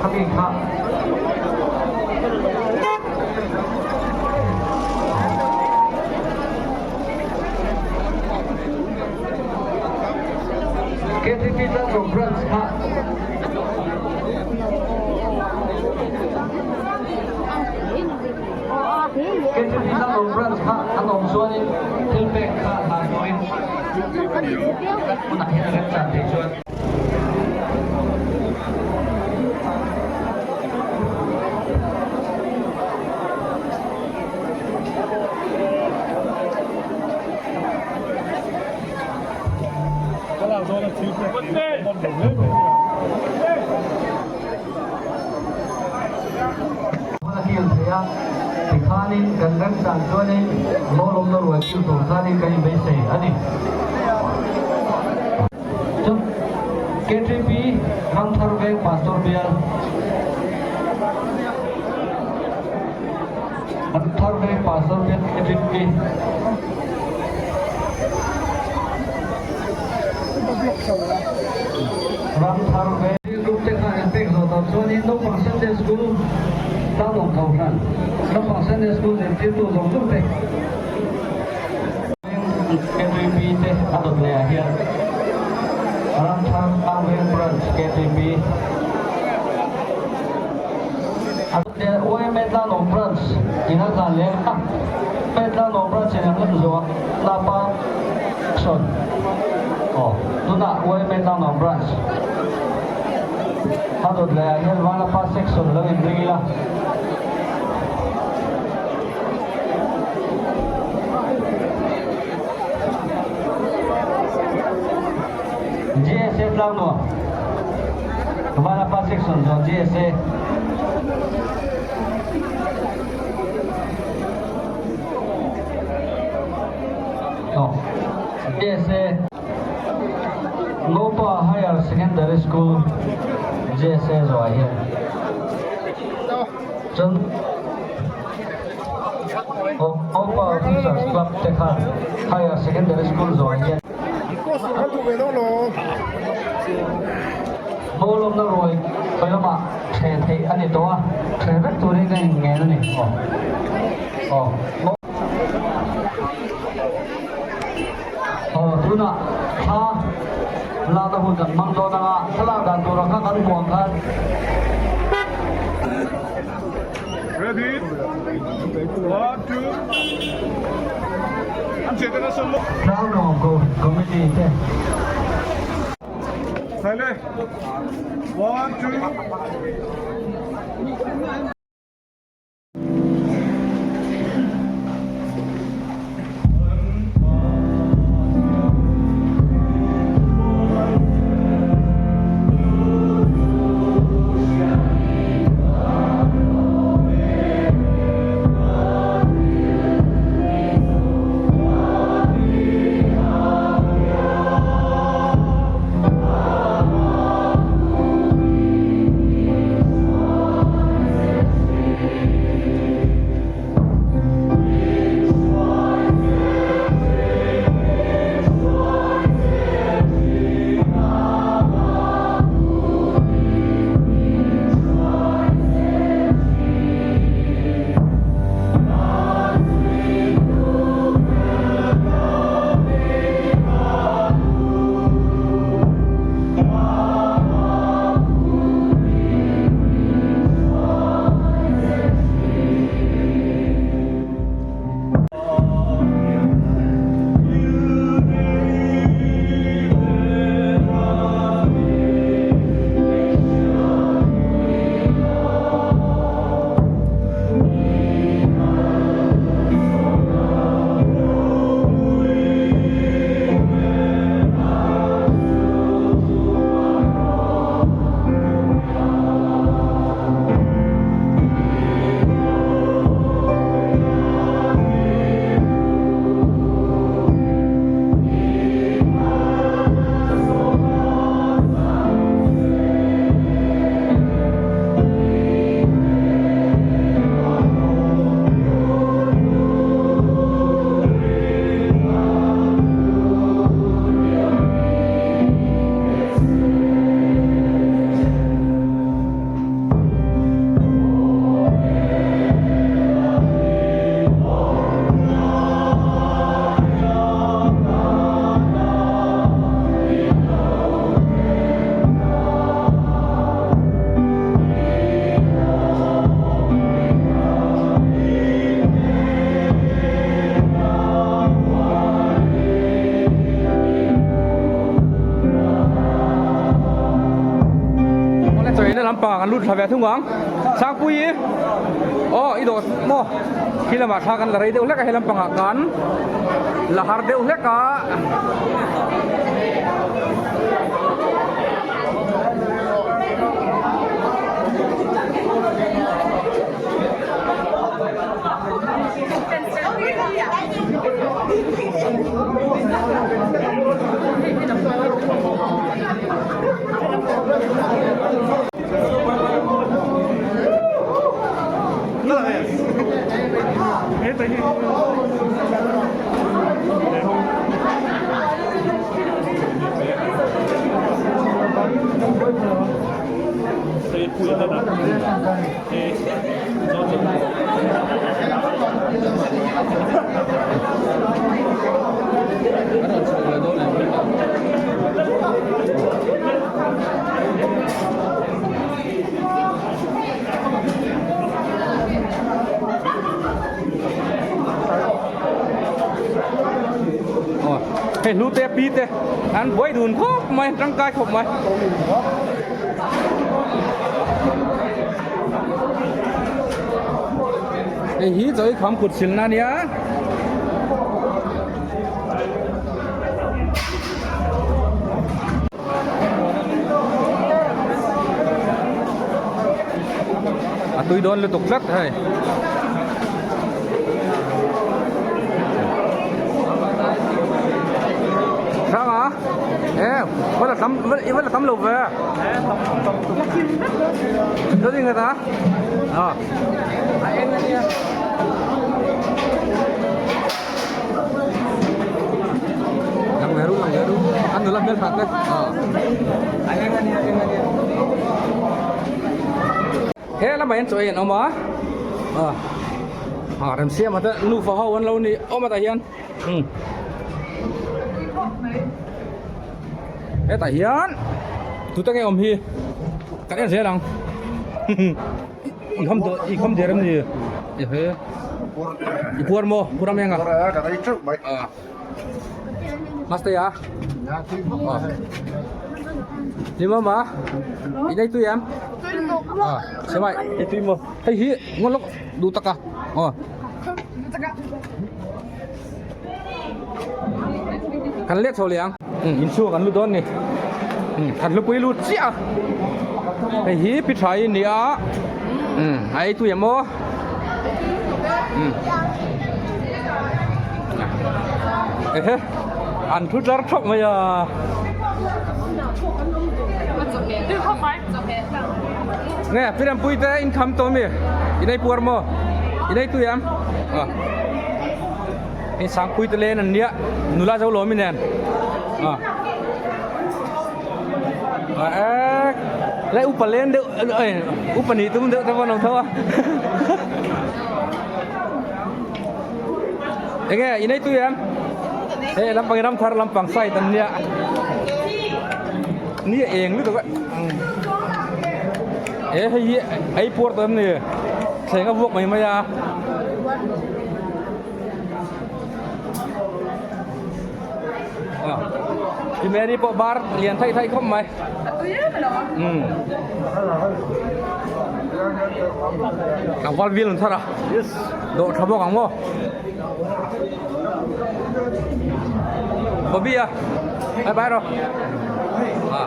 I: Khami kha. KTP Tlangnuam Branch kha. KTP Tlangnuam Branch kha an awm chuanin thil pek kha hlan turin hunah hian a remchan thei chuan. Hmun a kil thei a, tikhanin kan remchan chuanin mawlawmna ruai kil tur khanin kan inbeisei a ni. Chuan KTP Ramthar Veng Pastor Bial Ramthar Veng Pastor Bial KTP Ramthar Veng Group te kha an pek zawh tawh chuanin naupang Sunday School Tlangnuam Kohhran naupang Sunday School zirtirtu zawng zawng te KTP te a dawt leh ah hian Ramthar Tlangveng Branch KTP a dawt leh YMA Tlangnuam Branch in a tlan leh a, YMA Tlangnuam Branch in an lan zawh a Lapa Action aw tunah YMA Tlangnuam Branch a dawt leh ah hian Vanlapa Section lo inring ila. GSA Tlangnuam Vanapa Section zawn GSA Aw GSA Ngopa Higher Secondary School GSA zawh ah hian Chuan Opa Officers Club te khan Higher Secondary School zawh hian Bawlawmna ruai khawi lamah thle theih a ni tawh a, thle vek turin ka inngen a ni. Aw. Aw tunah thla lakna hun kan hmang dawn anga thlalak dan turah kha kan hmuh ang khan.
F: Ready? One, two. An che tana solo.
I: Tlangnuam ko committee te.
F: Saile. One, two.
A: lampang ah kan lut thla ve thung ang. Sangpuii, Aw i dawt maw? Khi lamah thla kan la rei deuh hlek a, he lampangah kan la har deuh hlek a. Hei hlute pi te an buai dun khawp mai tangkai khawp mai. Hei hi chawi kham kut silna ania. A tui dawn lutuk tlat hei. Hrang a e va la tam i va la tam lo ve. Cho gì người ta? À. Lang ve ru, lang ve ru. An nula hmel that te. À. He lamah hian chaw ei an awm a. À. À remsiama te nufa ho an lo ni awm a tah hian. Um. Hetah hian tute nge awm hi kan en zel ang i kham daw i kham der em ni i he i puar maw puar am eng a master ya ni mama i nei tui em a semai i tui maw hei hi ngon lawk duh tak a aw Kan let chho leh ang. Inchhung kan lut dawn ni. Khat hlupui lut chiah a. Hei hi pi tha i ni a. A ei tui em aw. Ehe an thu tlar thawk mai a. Nge pi Rampui te in kham tawh mi? In ei puar maw? In ei tui em? Hei Sangpui te len an nia nula zo lawm i nen a ek lai upa len deuh oi upa nih tum deuh te pawh an awm tho a enge in ei tui em hei lampang ram thar lampang side an nia ni a eng lutuk a e hei hi ei puar tawh em ni thleng a vuak mai mai a. Pi Mary pawh bar lian thaih thaih khawp mai. Um. Tlangval vil an thar a. Yes. Dawh tha bawk ang maw. Bobby a. Bye bye ro. À.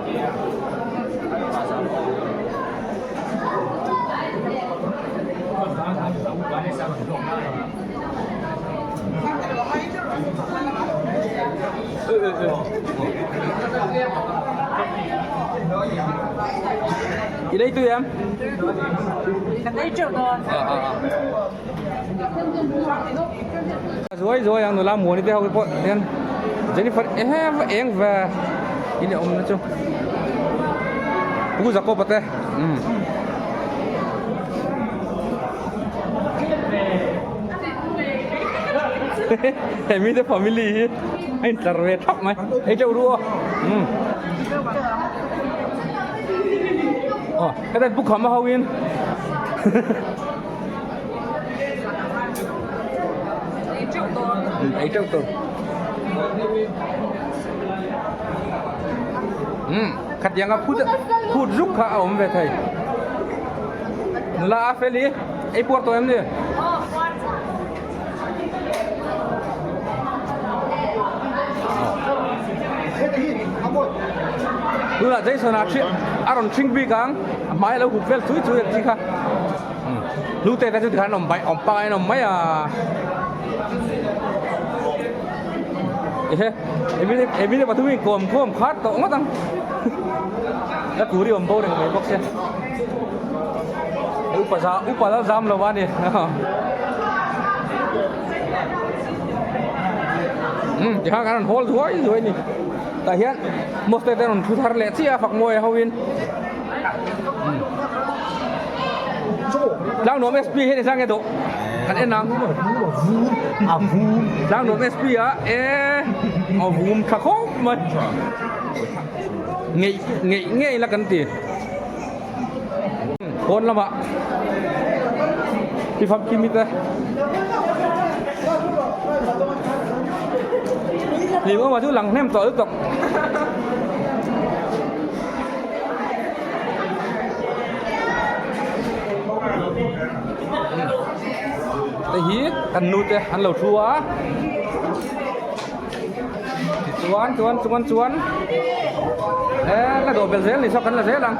A: I lei tui em?
D: Kan ei teuh dawn.
A: Zuai zuai ang nula muani te ho pawh hian Jennifer ehe va eng ve in awm na chu Pu Jacob-a te umm. He mite family hi a intlar ve thap mai ei teuh ru aw umm aw heta pu kham a ho in ei teuh tur umm khatianga phut phut zuk kha a awm ve thei. Nula a fel i ei puar tawh em ni? Tunah Jason a a rawn ṭhing bik ang a hmai a lo hup vel chui chui ang chi kha hlute te chu tikhan awm awm pangai an awm mai a ehe Emily pathum in kawm khawm khat tawh ngawt ang la kuri awm bo reng mai bawk sia upa za upa la zam lo a ni um tikhan kan rawn hawl zuai zuai a ni tah hian mosque te rawn thu thar leh chiah a fak mawi ho in Tlangnuam SP hi ni sang e duh kan en ang Tlangnuam SP a e a vum tha khawp mai ngeih ngeih ngei la kan ti pawn lamah ti famkim te hlim awm ah chu lang hnem tawh lutuk. Te hi kan nu te an lo thu a tichuan chuan chuan chuan e la dawh belh zel ni saw kan la zel ang.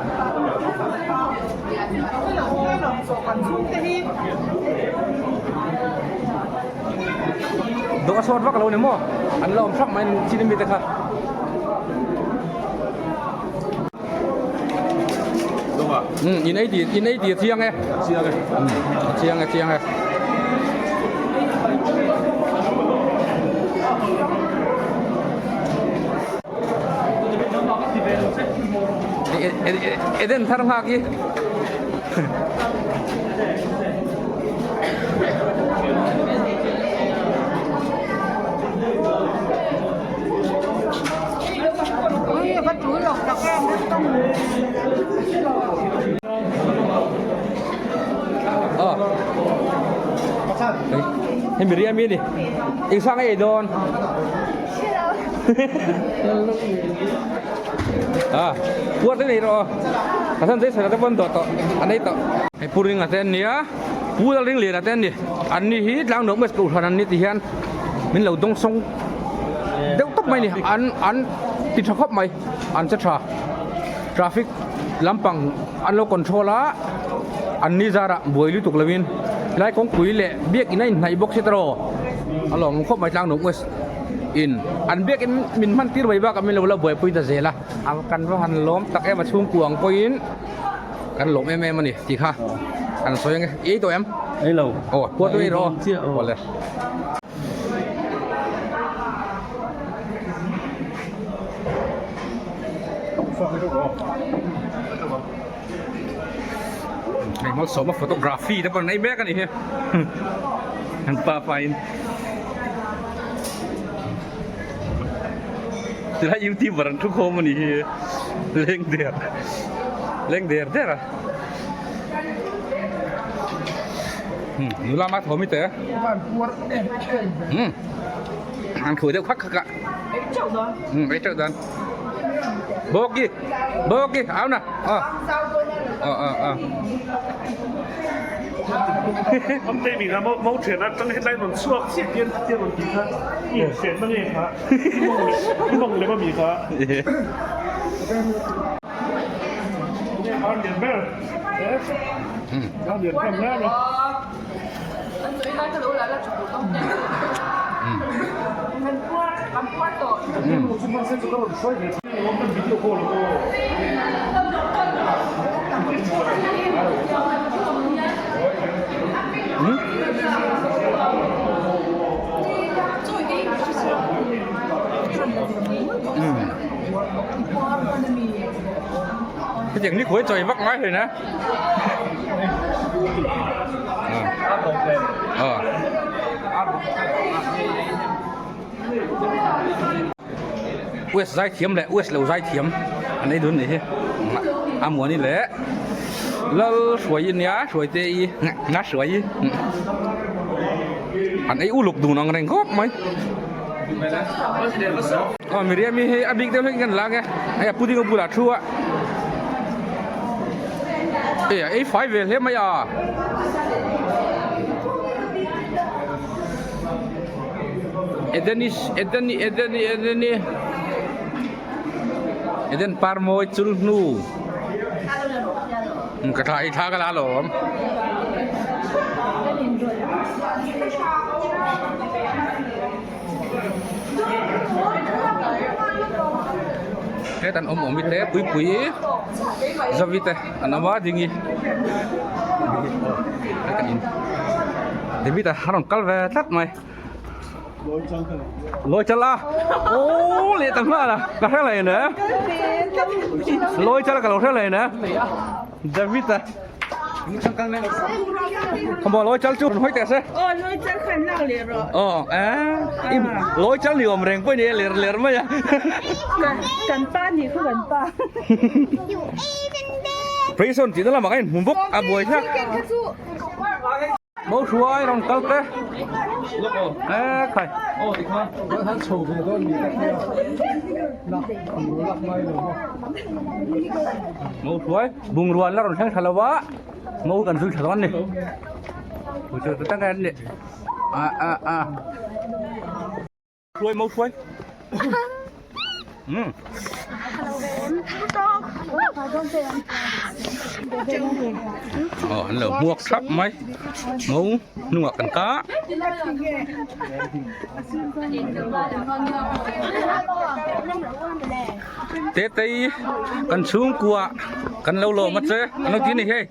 A: Dawh a sawt vak lo ni maw an la awm hrang mai chin ami te kha. In ei tih in ei tih a chiang e chiang e a chiang e chiang e Eden thar nghak hi Hei Miriam i ni eng sang a ei dawn a puar te nei rawh aw a chhan chu te pawn dawh tawh an ei tawh hei pu ringa te an nia pu lalringliana te an ni an ni hi tlangnuam west kohhran an ni ti hian min lo dawng sawng deuh tawp mai a ni an an ti tha khawp mai an che tha traffic lampang an lo control a an ni zarah buai lutuk lovin helai kawngpui leh biakin a inhnaih bawk si tawh a lawm khawp mai tlangnuam west in an biakin min hman tir mai bakah min lo la buaipui ta zel a a kan va han lawm tak em a chhungkua ang pawhin kan lawm em em a ni tih kha an sawi ang e i ei tawh em?
B: Ei lo
A: aw puar chu ei rawh aw awle. Hei malsawma photography te pawh an ei mek a nih hi an pa pa in tilai youtuber an thu khawm a nih hi leng der leng der der a. Nula ma thawm i te. An khui deuh khak khak a. Ei teuh dawn. Boki boki au na. Ờ. Ờ ờ ờ.
F: Ông tây mình là mẫu mẫu chuyện á, trong hết lại còn suộc tiên tiên còn tí kha. Nhìn chuyện mà nghe khá. Mong lấy mà mì khá.
A: Hetiang ni khuai chawi vak ngai hle na. West zai thiam leh West lo zai thiam an ei dun nih hi. A muani leh Lal hruai i nia hruai te i nga hruai i an ei uluk dun ang reng khawp mai. Aw Miriam i hei a bik deuh hlek in kan la ang e hei a pudding a bulah thu a. E a ei fai ve hle mai a. Edenis Edeni Edeni Edeni Eden par mawi chul hnu ka thla ei thla ka la alawm. Hetan awm awm i te pui pui zavi te an awm a ding i kan in David a rawn kal ve tlat mai lawi chal a aw leh ta nghal a ka hre leh ne lawi chal ka lo hre leh ne David a Không lối chal chu hoi teh se.
D: Aw lối chal khan lak leh rawh.
A: Aw a lối chal ni awm reng pawh ni ler ler mai a.
D: Kan pa ni khu kan pa.
A: Prison tih na lamah khan in hmu bawk a buai thlak. Mo hruai rawn kal te. E khai. Mo hruai bungrua an la rawn thleng tha lo va mo kan zui tha dawn a ni. Tak a ni a a a. Hruai mo hruai. Um. Aw an lo hmuak thap mai mo hnungah kan kah. Tetei kan chhungkua kan lo lawm a che an lo ti a ni hei.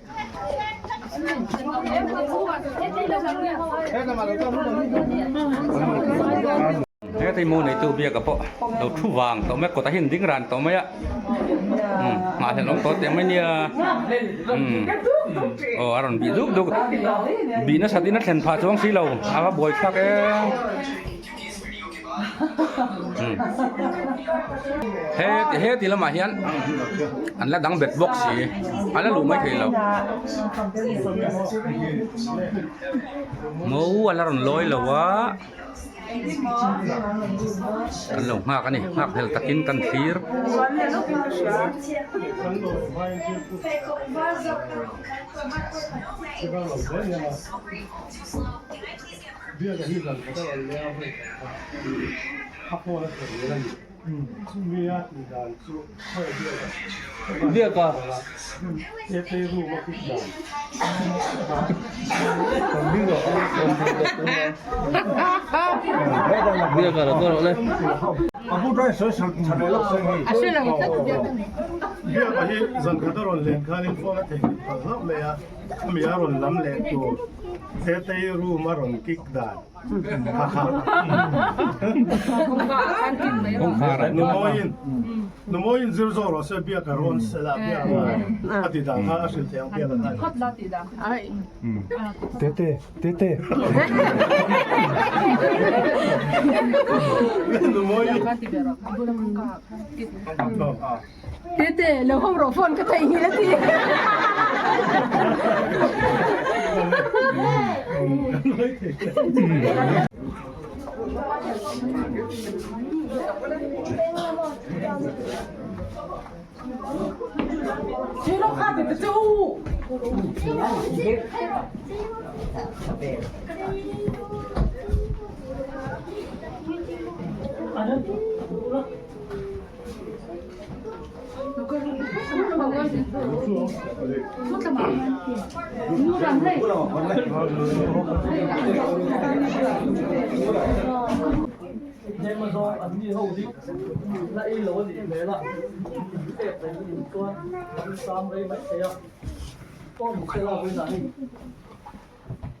A: Hetei mo neitu biak a pawh lo thu vang tawh mai a kawtah hian ding ran tawh mai a umm nghahhlelh awm tawh teh mai nia umm aw a rawn bih duk duk bih nasat in a thlen phah chuang si lo a va buai thlak em. He he ti lamah hian an la dang bet bawk si a la luh mai thei lo mo a la rawn lawi lo a kan lo nghak a ni nghak hel takin kan thlir.
F: Tetei room a rawn kick dan kha kha. Numawiin Numawiin zir zawk rawh se biak a rawn sel a biak a ti dan kha a hrilh thei ang biak a tan. Tete Tete Numawiin
C: Tete, lo hawng rawh phone ka theih nghilh a ti.
I: Hema zawng an ni ho hi la ei lo a nih hmel a, in pek reng a nih chuan an sam rei mai thei a, aw mi sela vawiinah hei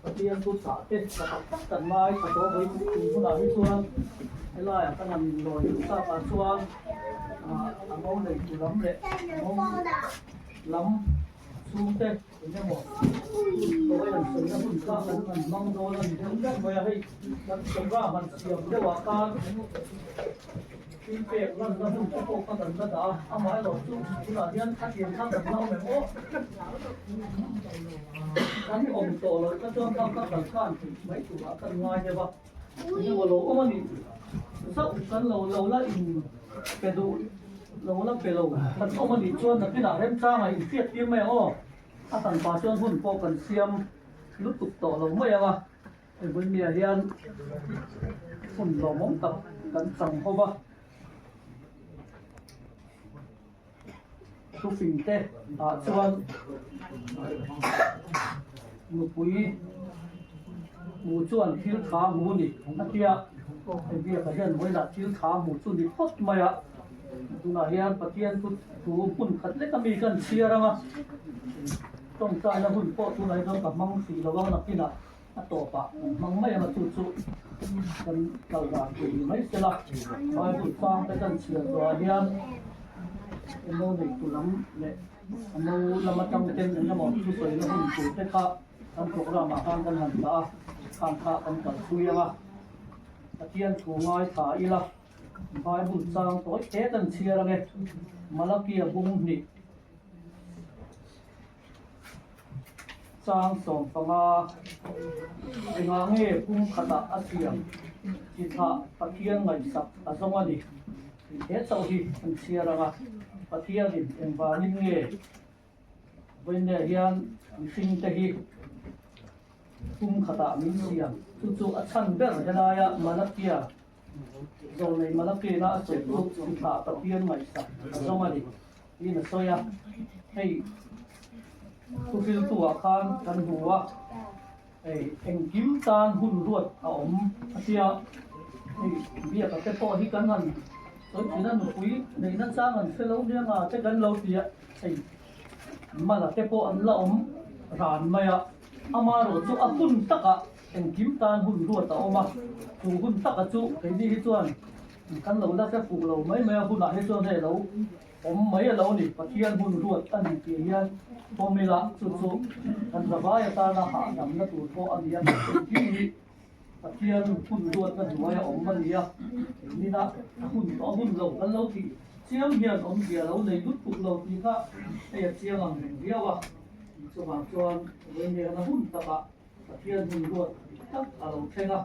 I: Pathian chu chah te ka tak tak kan ngai tha tawh vawi tum hunah hi chuan helaiah kan han inlawi duh takah chuan a ngo neitu lam leh a ngo lam chhungte eng emaw tawh an sawina hun kha kan han hmang dawn a ni deuh ber mai a hei kan program han siam deuhah khan Thilpek lanna hmun te pawh kha kan la dah a, amaherawh chu tunah hian a tir kha kan la awm em aw? Kan awm tawh loh kha chuan kha kha kal khan theih mai turah kan ngai deuh a, engemaw lo awm a nih zauh kan lo lo la in pe duh lo la pe lo kan awm a nih chuan nakinah remchangah inhriat tir mai ang aw. A hran pah chuan hun pawh kan siam lutuk tawh lo mai ang a, hei Vawimia hian hun lawmawm tak kan chang ho va. Thufing te ah chuan nupui hmu chuan thil tha hmu ni a tia, hei biakah hian vawilah thil tha hmu chu ni phawt mai a, tunah hian Pathian thu thu hmun khat lek ami kan chhiar ang a, tawngtaina hun pawh tunah hi chuan ka hmang hrih lo ang nakinah. A tawpah kan hmang mai ang a, chu chu kan kal dan tur ni mai sela, Bible chang te kan chhiar tawhah hian emaw neitu lam leh a no lam atang ten eng emaw thusawina hun tur te kha kan programme ah khan kan han dah a, khang kha kan kalpui ang a, Pathian thu ngaithla ila Bible chang tawi te kan chhiar ang e, Malakia bung hnih. Chang 15, Engah nge pum khatah a siam chi thlah Pathian ngaihsak a zawng a ni tih he chauh hi an chhiar ang a, Pathianin engvangin nge vawiinne hian mihringte hi pum khatah min siam chu chu a chhan ber helaia Malakia Zawlnei Malakina a sawi chu chi thlah Pathian ngaihsak a zawng a ni. Tiin a sawi a, hei thuhriltu ah khan kan hmu a, hei engkim tan hun ruat a awm a tia, hei biaka te pawh hi kan han sawi thin a, nupui neihna chang an hre lo nia nga te kan lo ti a, hei mala te pawh an la awm ran mai a, amaherawh chu a hun takah engkim tan hun ruat a awm a, chu hun taka chu keini hi chuan kan lo la hre fuh lo mai mai a, hunah hi chuan hei lo. Awm mai a lo ni, Pathian hun ruat a ni tih hian pawm ila, chu chu kan zavai atana hahdamna tur pawh a ni a, engkim hi Pathian hun ruatna hnuaia awm a ni a, engmina a hun tawh a hun lo kan lo tih chiang hian awmzia lo nei lutuk lo tih kha hei a chiang ang reng viau a, chuvang chuan Vawiinniakna hun takah Pathian hun ruat dik tak a lo thleng a,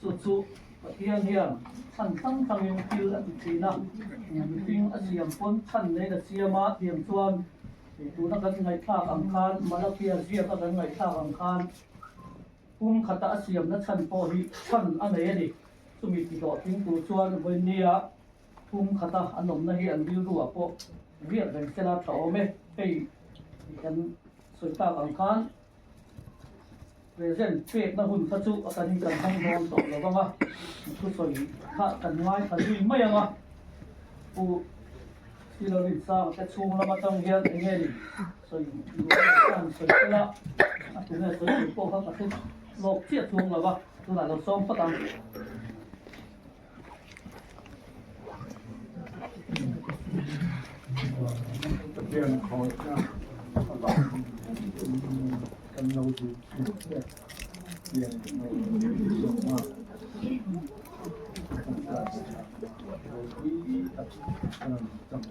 I: chu chu Pathian hian chhan hrang hrangin thil a ti thin a, mihring a siam pawn chhan neiin a siam a, tiang chuan tuna kan ngaihthlak ang khan Malakia ziaka kan ngaihthlak ang khan pum khata a siamna chhan pawh hi chhan a nei a ni. Chumi ti hlawhtling tur chuan vawinia pum khata an awmna hi an rilru ah pawh riat reng sela tha awm e, hei kan sawi tak ang khan. Present pekna hun kha chu a kan in kan hmang dawn tawh lo vang a, thusawi kha kan ngaithla zui mai ang a, Pu Silarin Sanga te chhung lam atang hian eng nge ni sawi duh a nih kha han sawi tel a, a tunge sawi tur pawh kha ka hre lawk chiah chuang lo va, tunah lo sawm phawt ang.
J: Pathian khawihna avangin kan lo duh thin che hian kan lo duh zawk a, kan tlanchhia ropui tak a rawn chang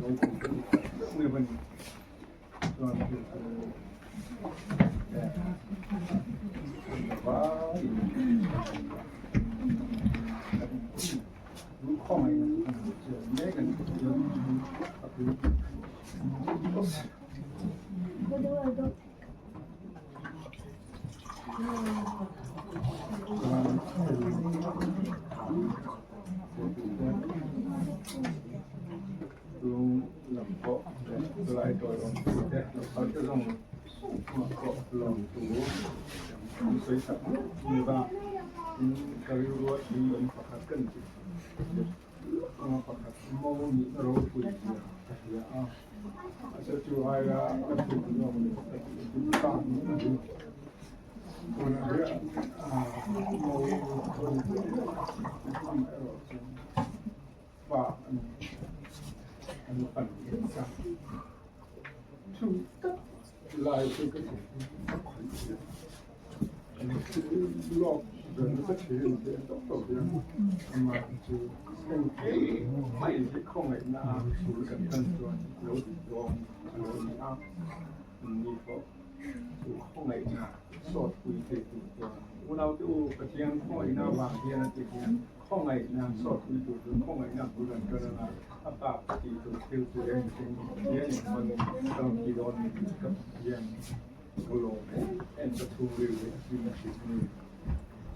J: ropui tak meuh a ni. Chuan thil chu Lam pawh lai tawi awm tur te lo kal te zawng chungah pawh lawm tu an sawi sak nup nup a, tin ka rilru a thil awm pakhat kan ti anga pakhat mo nihna ropui zia ka hria a, mahse chu aia ka thil zawk leh ka tih chu pa nihna hi tunah hian mo erawh chu Pa a ni. An pan nasa. Chu tak lai chu ka ti a khawih hian an thil lawk ber nasa thin te tawp tawp hian amah chu engkim mai hi khawngaihna a sul kan tan chuan lo dik dawn a lo ni a, ni pawh chu khawngaihna sawtpui thei tur chuan unaute u Pathian khawngaihna avang hian a ti hian. Khawngaihna sawtpui tur chu khawngaihna bul an tan anga a bak tih tur thil chu engtin hian in hman ka rawn ti dawn ni tih ka hian ka lawm em em ka chhungril leh a hlim a hrim a ni.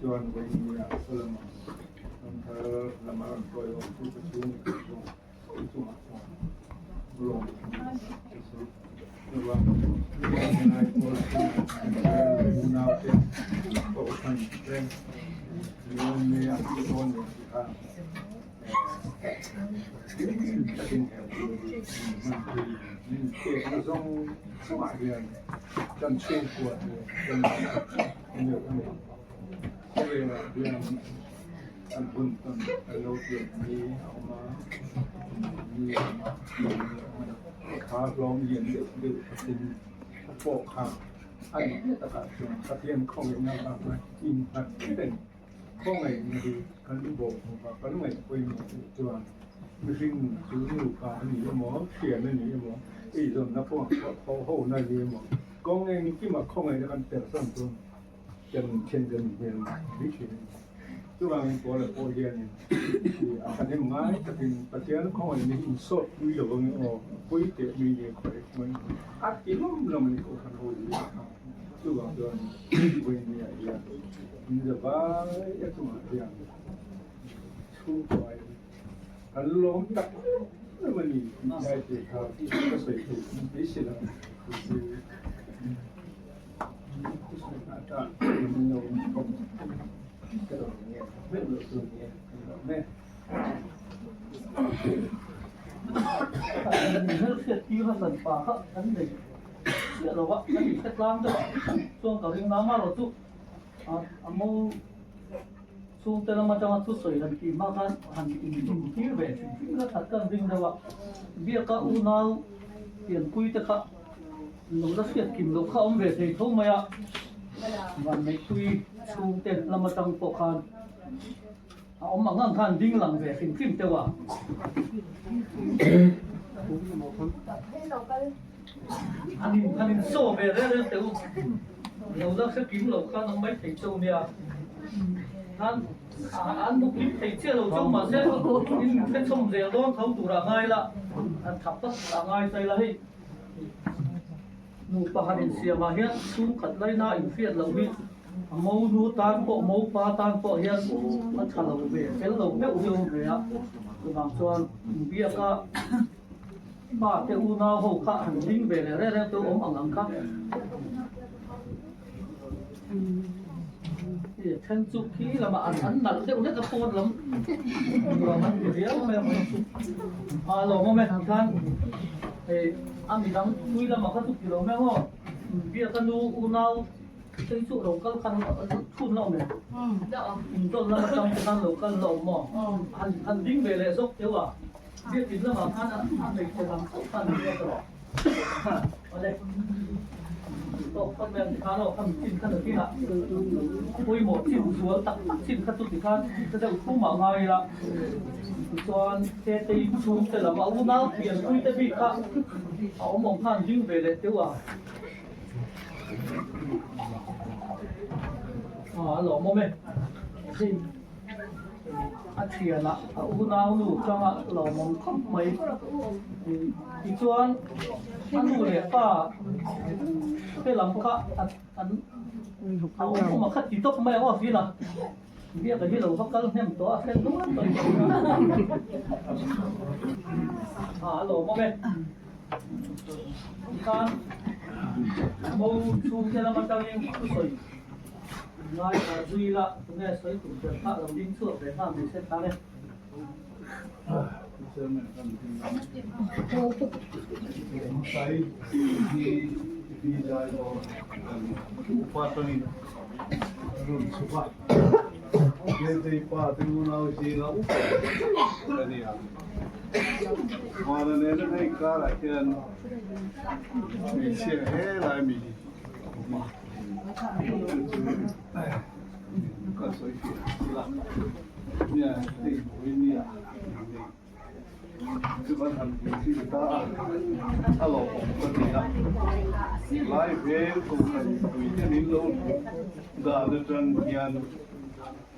J: Chuan vawiin Solomon ramthar lama rawn tawiawm chu ka chhung leh ka zawng i chungah chuan lawm a ni chu chuvang ngai pawl chu unau te kohhran te lung a tih dawn leh tih kha takin he hmanpui min pekna zawng zawngah hian kan chhungkua te kan khawvelah hian An hun tawn an lo pian ni a awm a, ni a awm a, ni a awm a ni. Kha hlawm lian deuh deuh patin a pawh kha a nih hle takah chuan Pathian khawngaihna avanga innghat reng khawngaihna hi kan bawh hmu a, kan ngaih pawimawh duh chuan mihring nun chu nupa a ni emaw, thian a ni emaw, eizawnna pawh thawh hona a ni emaw, kawng engkima khawngaihna kan persan chuan Kan thian kan hmel mai thin a ni. Chuvangin Paula pawh hianin a thahnem ngai takin Pathian khawngaihna hi insawt pui lo ang aw, a pui teh mi nge khawi khawi a ti lawm lawm a ni Kohhran ho hi a tha. Chuvang chuan vawinia hian in za vai a chungah hian chhungkuai kan lawm tak em a ni tih lai te kha ka sawi theih mai si lo.
I: Hmelhriat tir a hran pa kha kan nei chiah lo a, kan inhre tlang deuh a, chuan ka ring nang erawh chu a mo chhungte lam atanga thusawi han tih hma khan han intir ve hrim hrim kha that ka han ring deuh a, biaka unau pianpui te kha Lo la hriat kim loh kha awm ve thei tho mai a, Vanneihpui chhungte lam atang pawh khan a awm ang ang khan ding lang ve hrim hrim teuh a. An in an in saw ve reng reng teh u, lo la hre kim loh khan awm mai thei cheu nia. Khan an hmu kim thei chiah lo cheu mahse in hre chhawm zel dawn tho turah ngai la, an thap tak turah ngai chai la hei. Nupa han insiamah hian chhungkhat laina inhriat loh hi a mo nu tan pawh mo pa tan pawh hian a tha lo ve fel lo deuh hi a awm ve a, chuvang chuan biaka pa te unau ho kha han ding ve leh reng reng te awm ang ang kha. Then chu khi lamah an an nalh deuh hlek a pawn lam nuam an ti riau mai a a lawm awm e khan hei a midang pui lamah kha chu ti lo mai ang aw biaka nu unau te chu lo kal khan thun la awm em indawt lam atang te khan lo kal la awm maw han han ding ve leh zawk teuh a biakin lamah khan a hmeichhe dang chauh khan an ruat rawh. Pawimawh chin zual tak tak chin kha chu tikhan ka deuh thum ah ngai ila tichuan Tetei chhung te lam a unau pianpui te bik kha a awm awm khan ding ve leh teuh a a lawmawm e. A thianah a unaunu changa lawmawm khawp mai. Tichuan a nu leh pa te lam kha an a awm awm a kha ti tawp mai ang aw Fila. Biaka hi lo va kal hnem tawh a hre nual tawh in ka hria. A lawmawm e. Tikhan mo chhungte lam atangin thusawi. Ngai a zui la, tunge sawi tum ber kha lo ding chhuak ve nghal mai se thar e.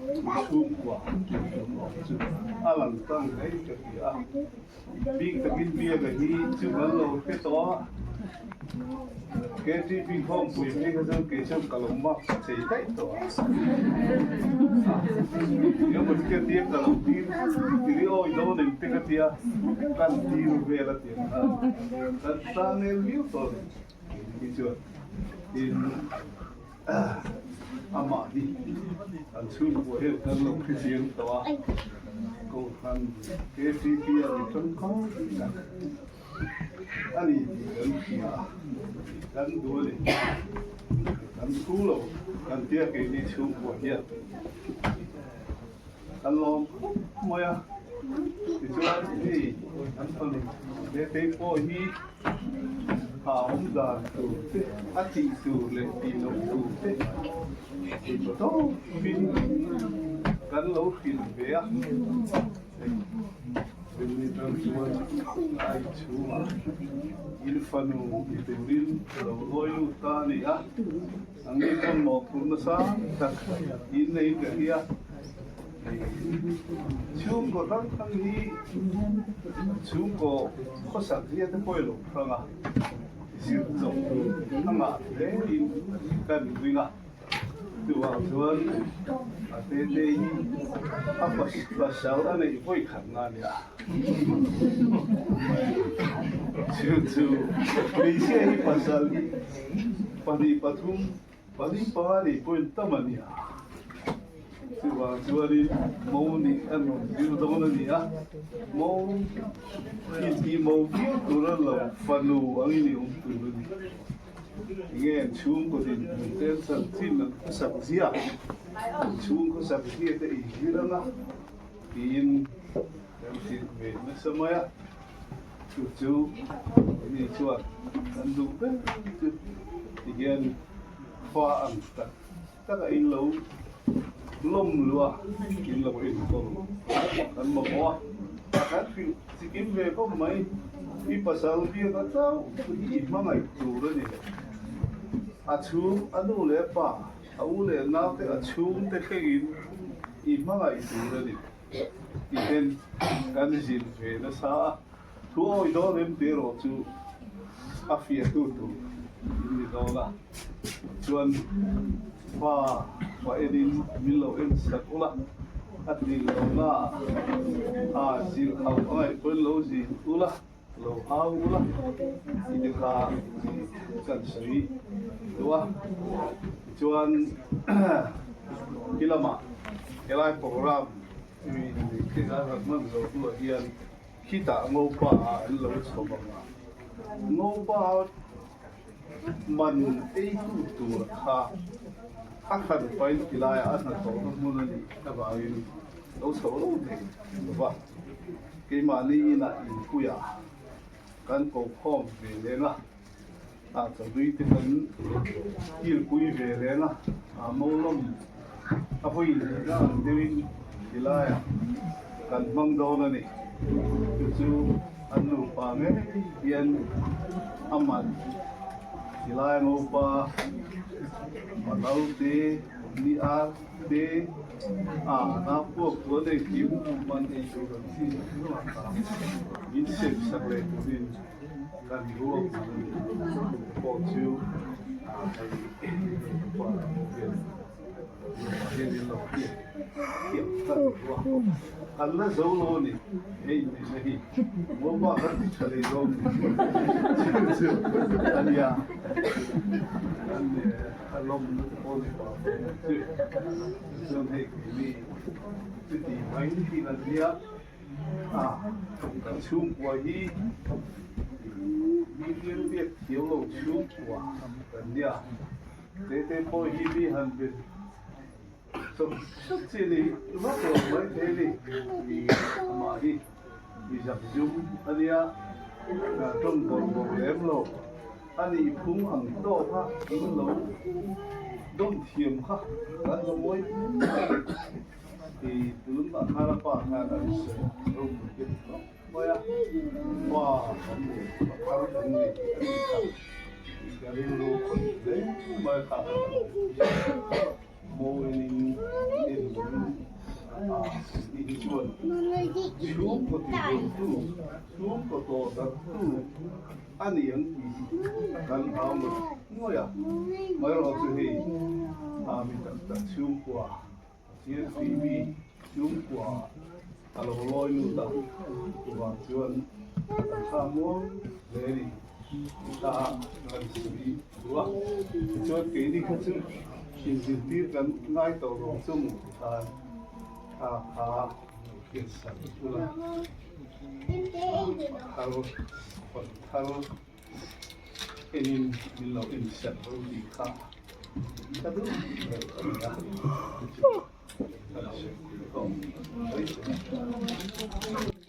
J: Chhungkua tih kan awm chu a lang tang hle ka ti a, bik takin biak a hi chu kan lo hre tawh a, KTP khawmpui phei kha chuan kei chuan ka lo mak chei daih tawh a, engemaw chu ka tia ka lo dil tiri awi dawn em te ka tia kan dil vel a tiang khan kan tlang el viau tawh a ni chuan tin. Amah hi an chhungkua hian kan lo hre chiang tawh a, Kohhran KCP a ni tangkai tak a ni tih kan hria a, kan duh a ni, kan thu lo kan tia keini chhungkua hian kan lawm khawp mai a, tichuan hei an fanu Tetei pawh hi. A awm dan tur te, a tih tur leh tih loh tur te tih tawh tawpin kan lo hrilh ve a. Chumi atang chuan a inchhungah in fanu ni turin lo lawi lut ta a ni a, ang ni pawn mawhphurh nasa tak in nei ka hria. Chhungkaw hrang hrang hi chhungkaw khawsak zia te pawh i lo hrang a, zir chawp tur a ngah hle in kan ring a, chuvang chuan a te te hi a pasal a neih vawi khat na a nia. Chu chu hmeichhia hi pasal hi pahnih pathum Pali panga nei pawhin tam a nia. Chuvang chuanin mo nih a nuam viau dawn a ni a, mo intih mo viau tura lo fanu angin i awm tur a ni. Enge an chhungkaw dinhmun te an chanchin an khawsak zia, an chhungkhawsak zia te inzir anga tiin kan hrilh ve nasa mai a. Chu chu keini chuan kan duh ber chu tihian fa ang tak tak a in lo lawm luh a, in lo enkawl kan mamawh a, a kan hrilh chikim ve khawp mai. I pasal biak a chauh hi i hmangaih tur a ni lo. A chhung a nu leh a pa, a u leh naute a chhungte thlengin i hmangaih tur a ni. Tih ten kan zir ve nasa a, thu awi dawn em tih erawh chu a fiahtu tur in ni dawn a, chuan fa fa enin min lo en sak ula, a tih lohna ah a zir hauh a ngaih pawhin lo zir ula, lo hau ula tih te kha kan sawi duh a, tichuan khi lamah helai program mi khi kan han hman zawh hnuah hian khitah ngopa ah an lo chho ang a, ngopa man eitu tur kha a khan pain tilaiah a hnathawhna hmun a nih avangin lo chho lo thei lo va. Keimahni inah inpuiah kan ko khawm ve leng a, ah chawhlui te kan kilpui ve leng a, ah Mawlawm a vawi lehna ang deuhin tilaiah kan hmang dawn a ni. Chu chu an nupa ngei hian a man tilai ngopa Palau te, Ni ar te, A na puak tuan ei kim man ei tur an chi hnungah kha min sem sak leh turin kan ruak tur a ni. Pawh chu hei pa hian hian in lo hian thiam kan ruak kan la zo lo a ni hei neihna hi Ngopa kan ti tha leh dawn ni chu a nia. A lawmna te pawh ni pah ve ang chu. Chuan hei keini chuti mai thin an nia a, kan chhungkua hi mi bial biak thiam lo chhungkua kan nia. Tete pawh hi mi han be sawk sawk chi ni vak lo mai thei a ni. Amah hi mi zakzum a nia, tawng bawrh bawrh lem lo. A nih phung ang tawk a in lo dawm thiam kha kan lo mawi ti tun ah khan a pa khan an sawi ropui te ti khawp mai a, pa kan nei pa thar kan nei a nih kha tih ka rilru khawih hle mai kha mawiin in en.
K: Chhungkaw tihhlimtu, chhungkaw tawhdarhtu a ni ang tih kan hau ngawih ngawih a. Amaherawhchu hei mi tak tak chhungkua Pathian TV chhungkua a lo lawi lut a, chuvang chuan kan thla muang hle a ni. Ta kan sawi duh a, tichuan keini kha chu inzirtir kan ngai tawh lo chu maw tikhan thla kha lo hriatsak ula, thar hawn thar enin min lo inserh ho tih kha ka duh ber a ni a, tichuan ka lo khawm mai che a.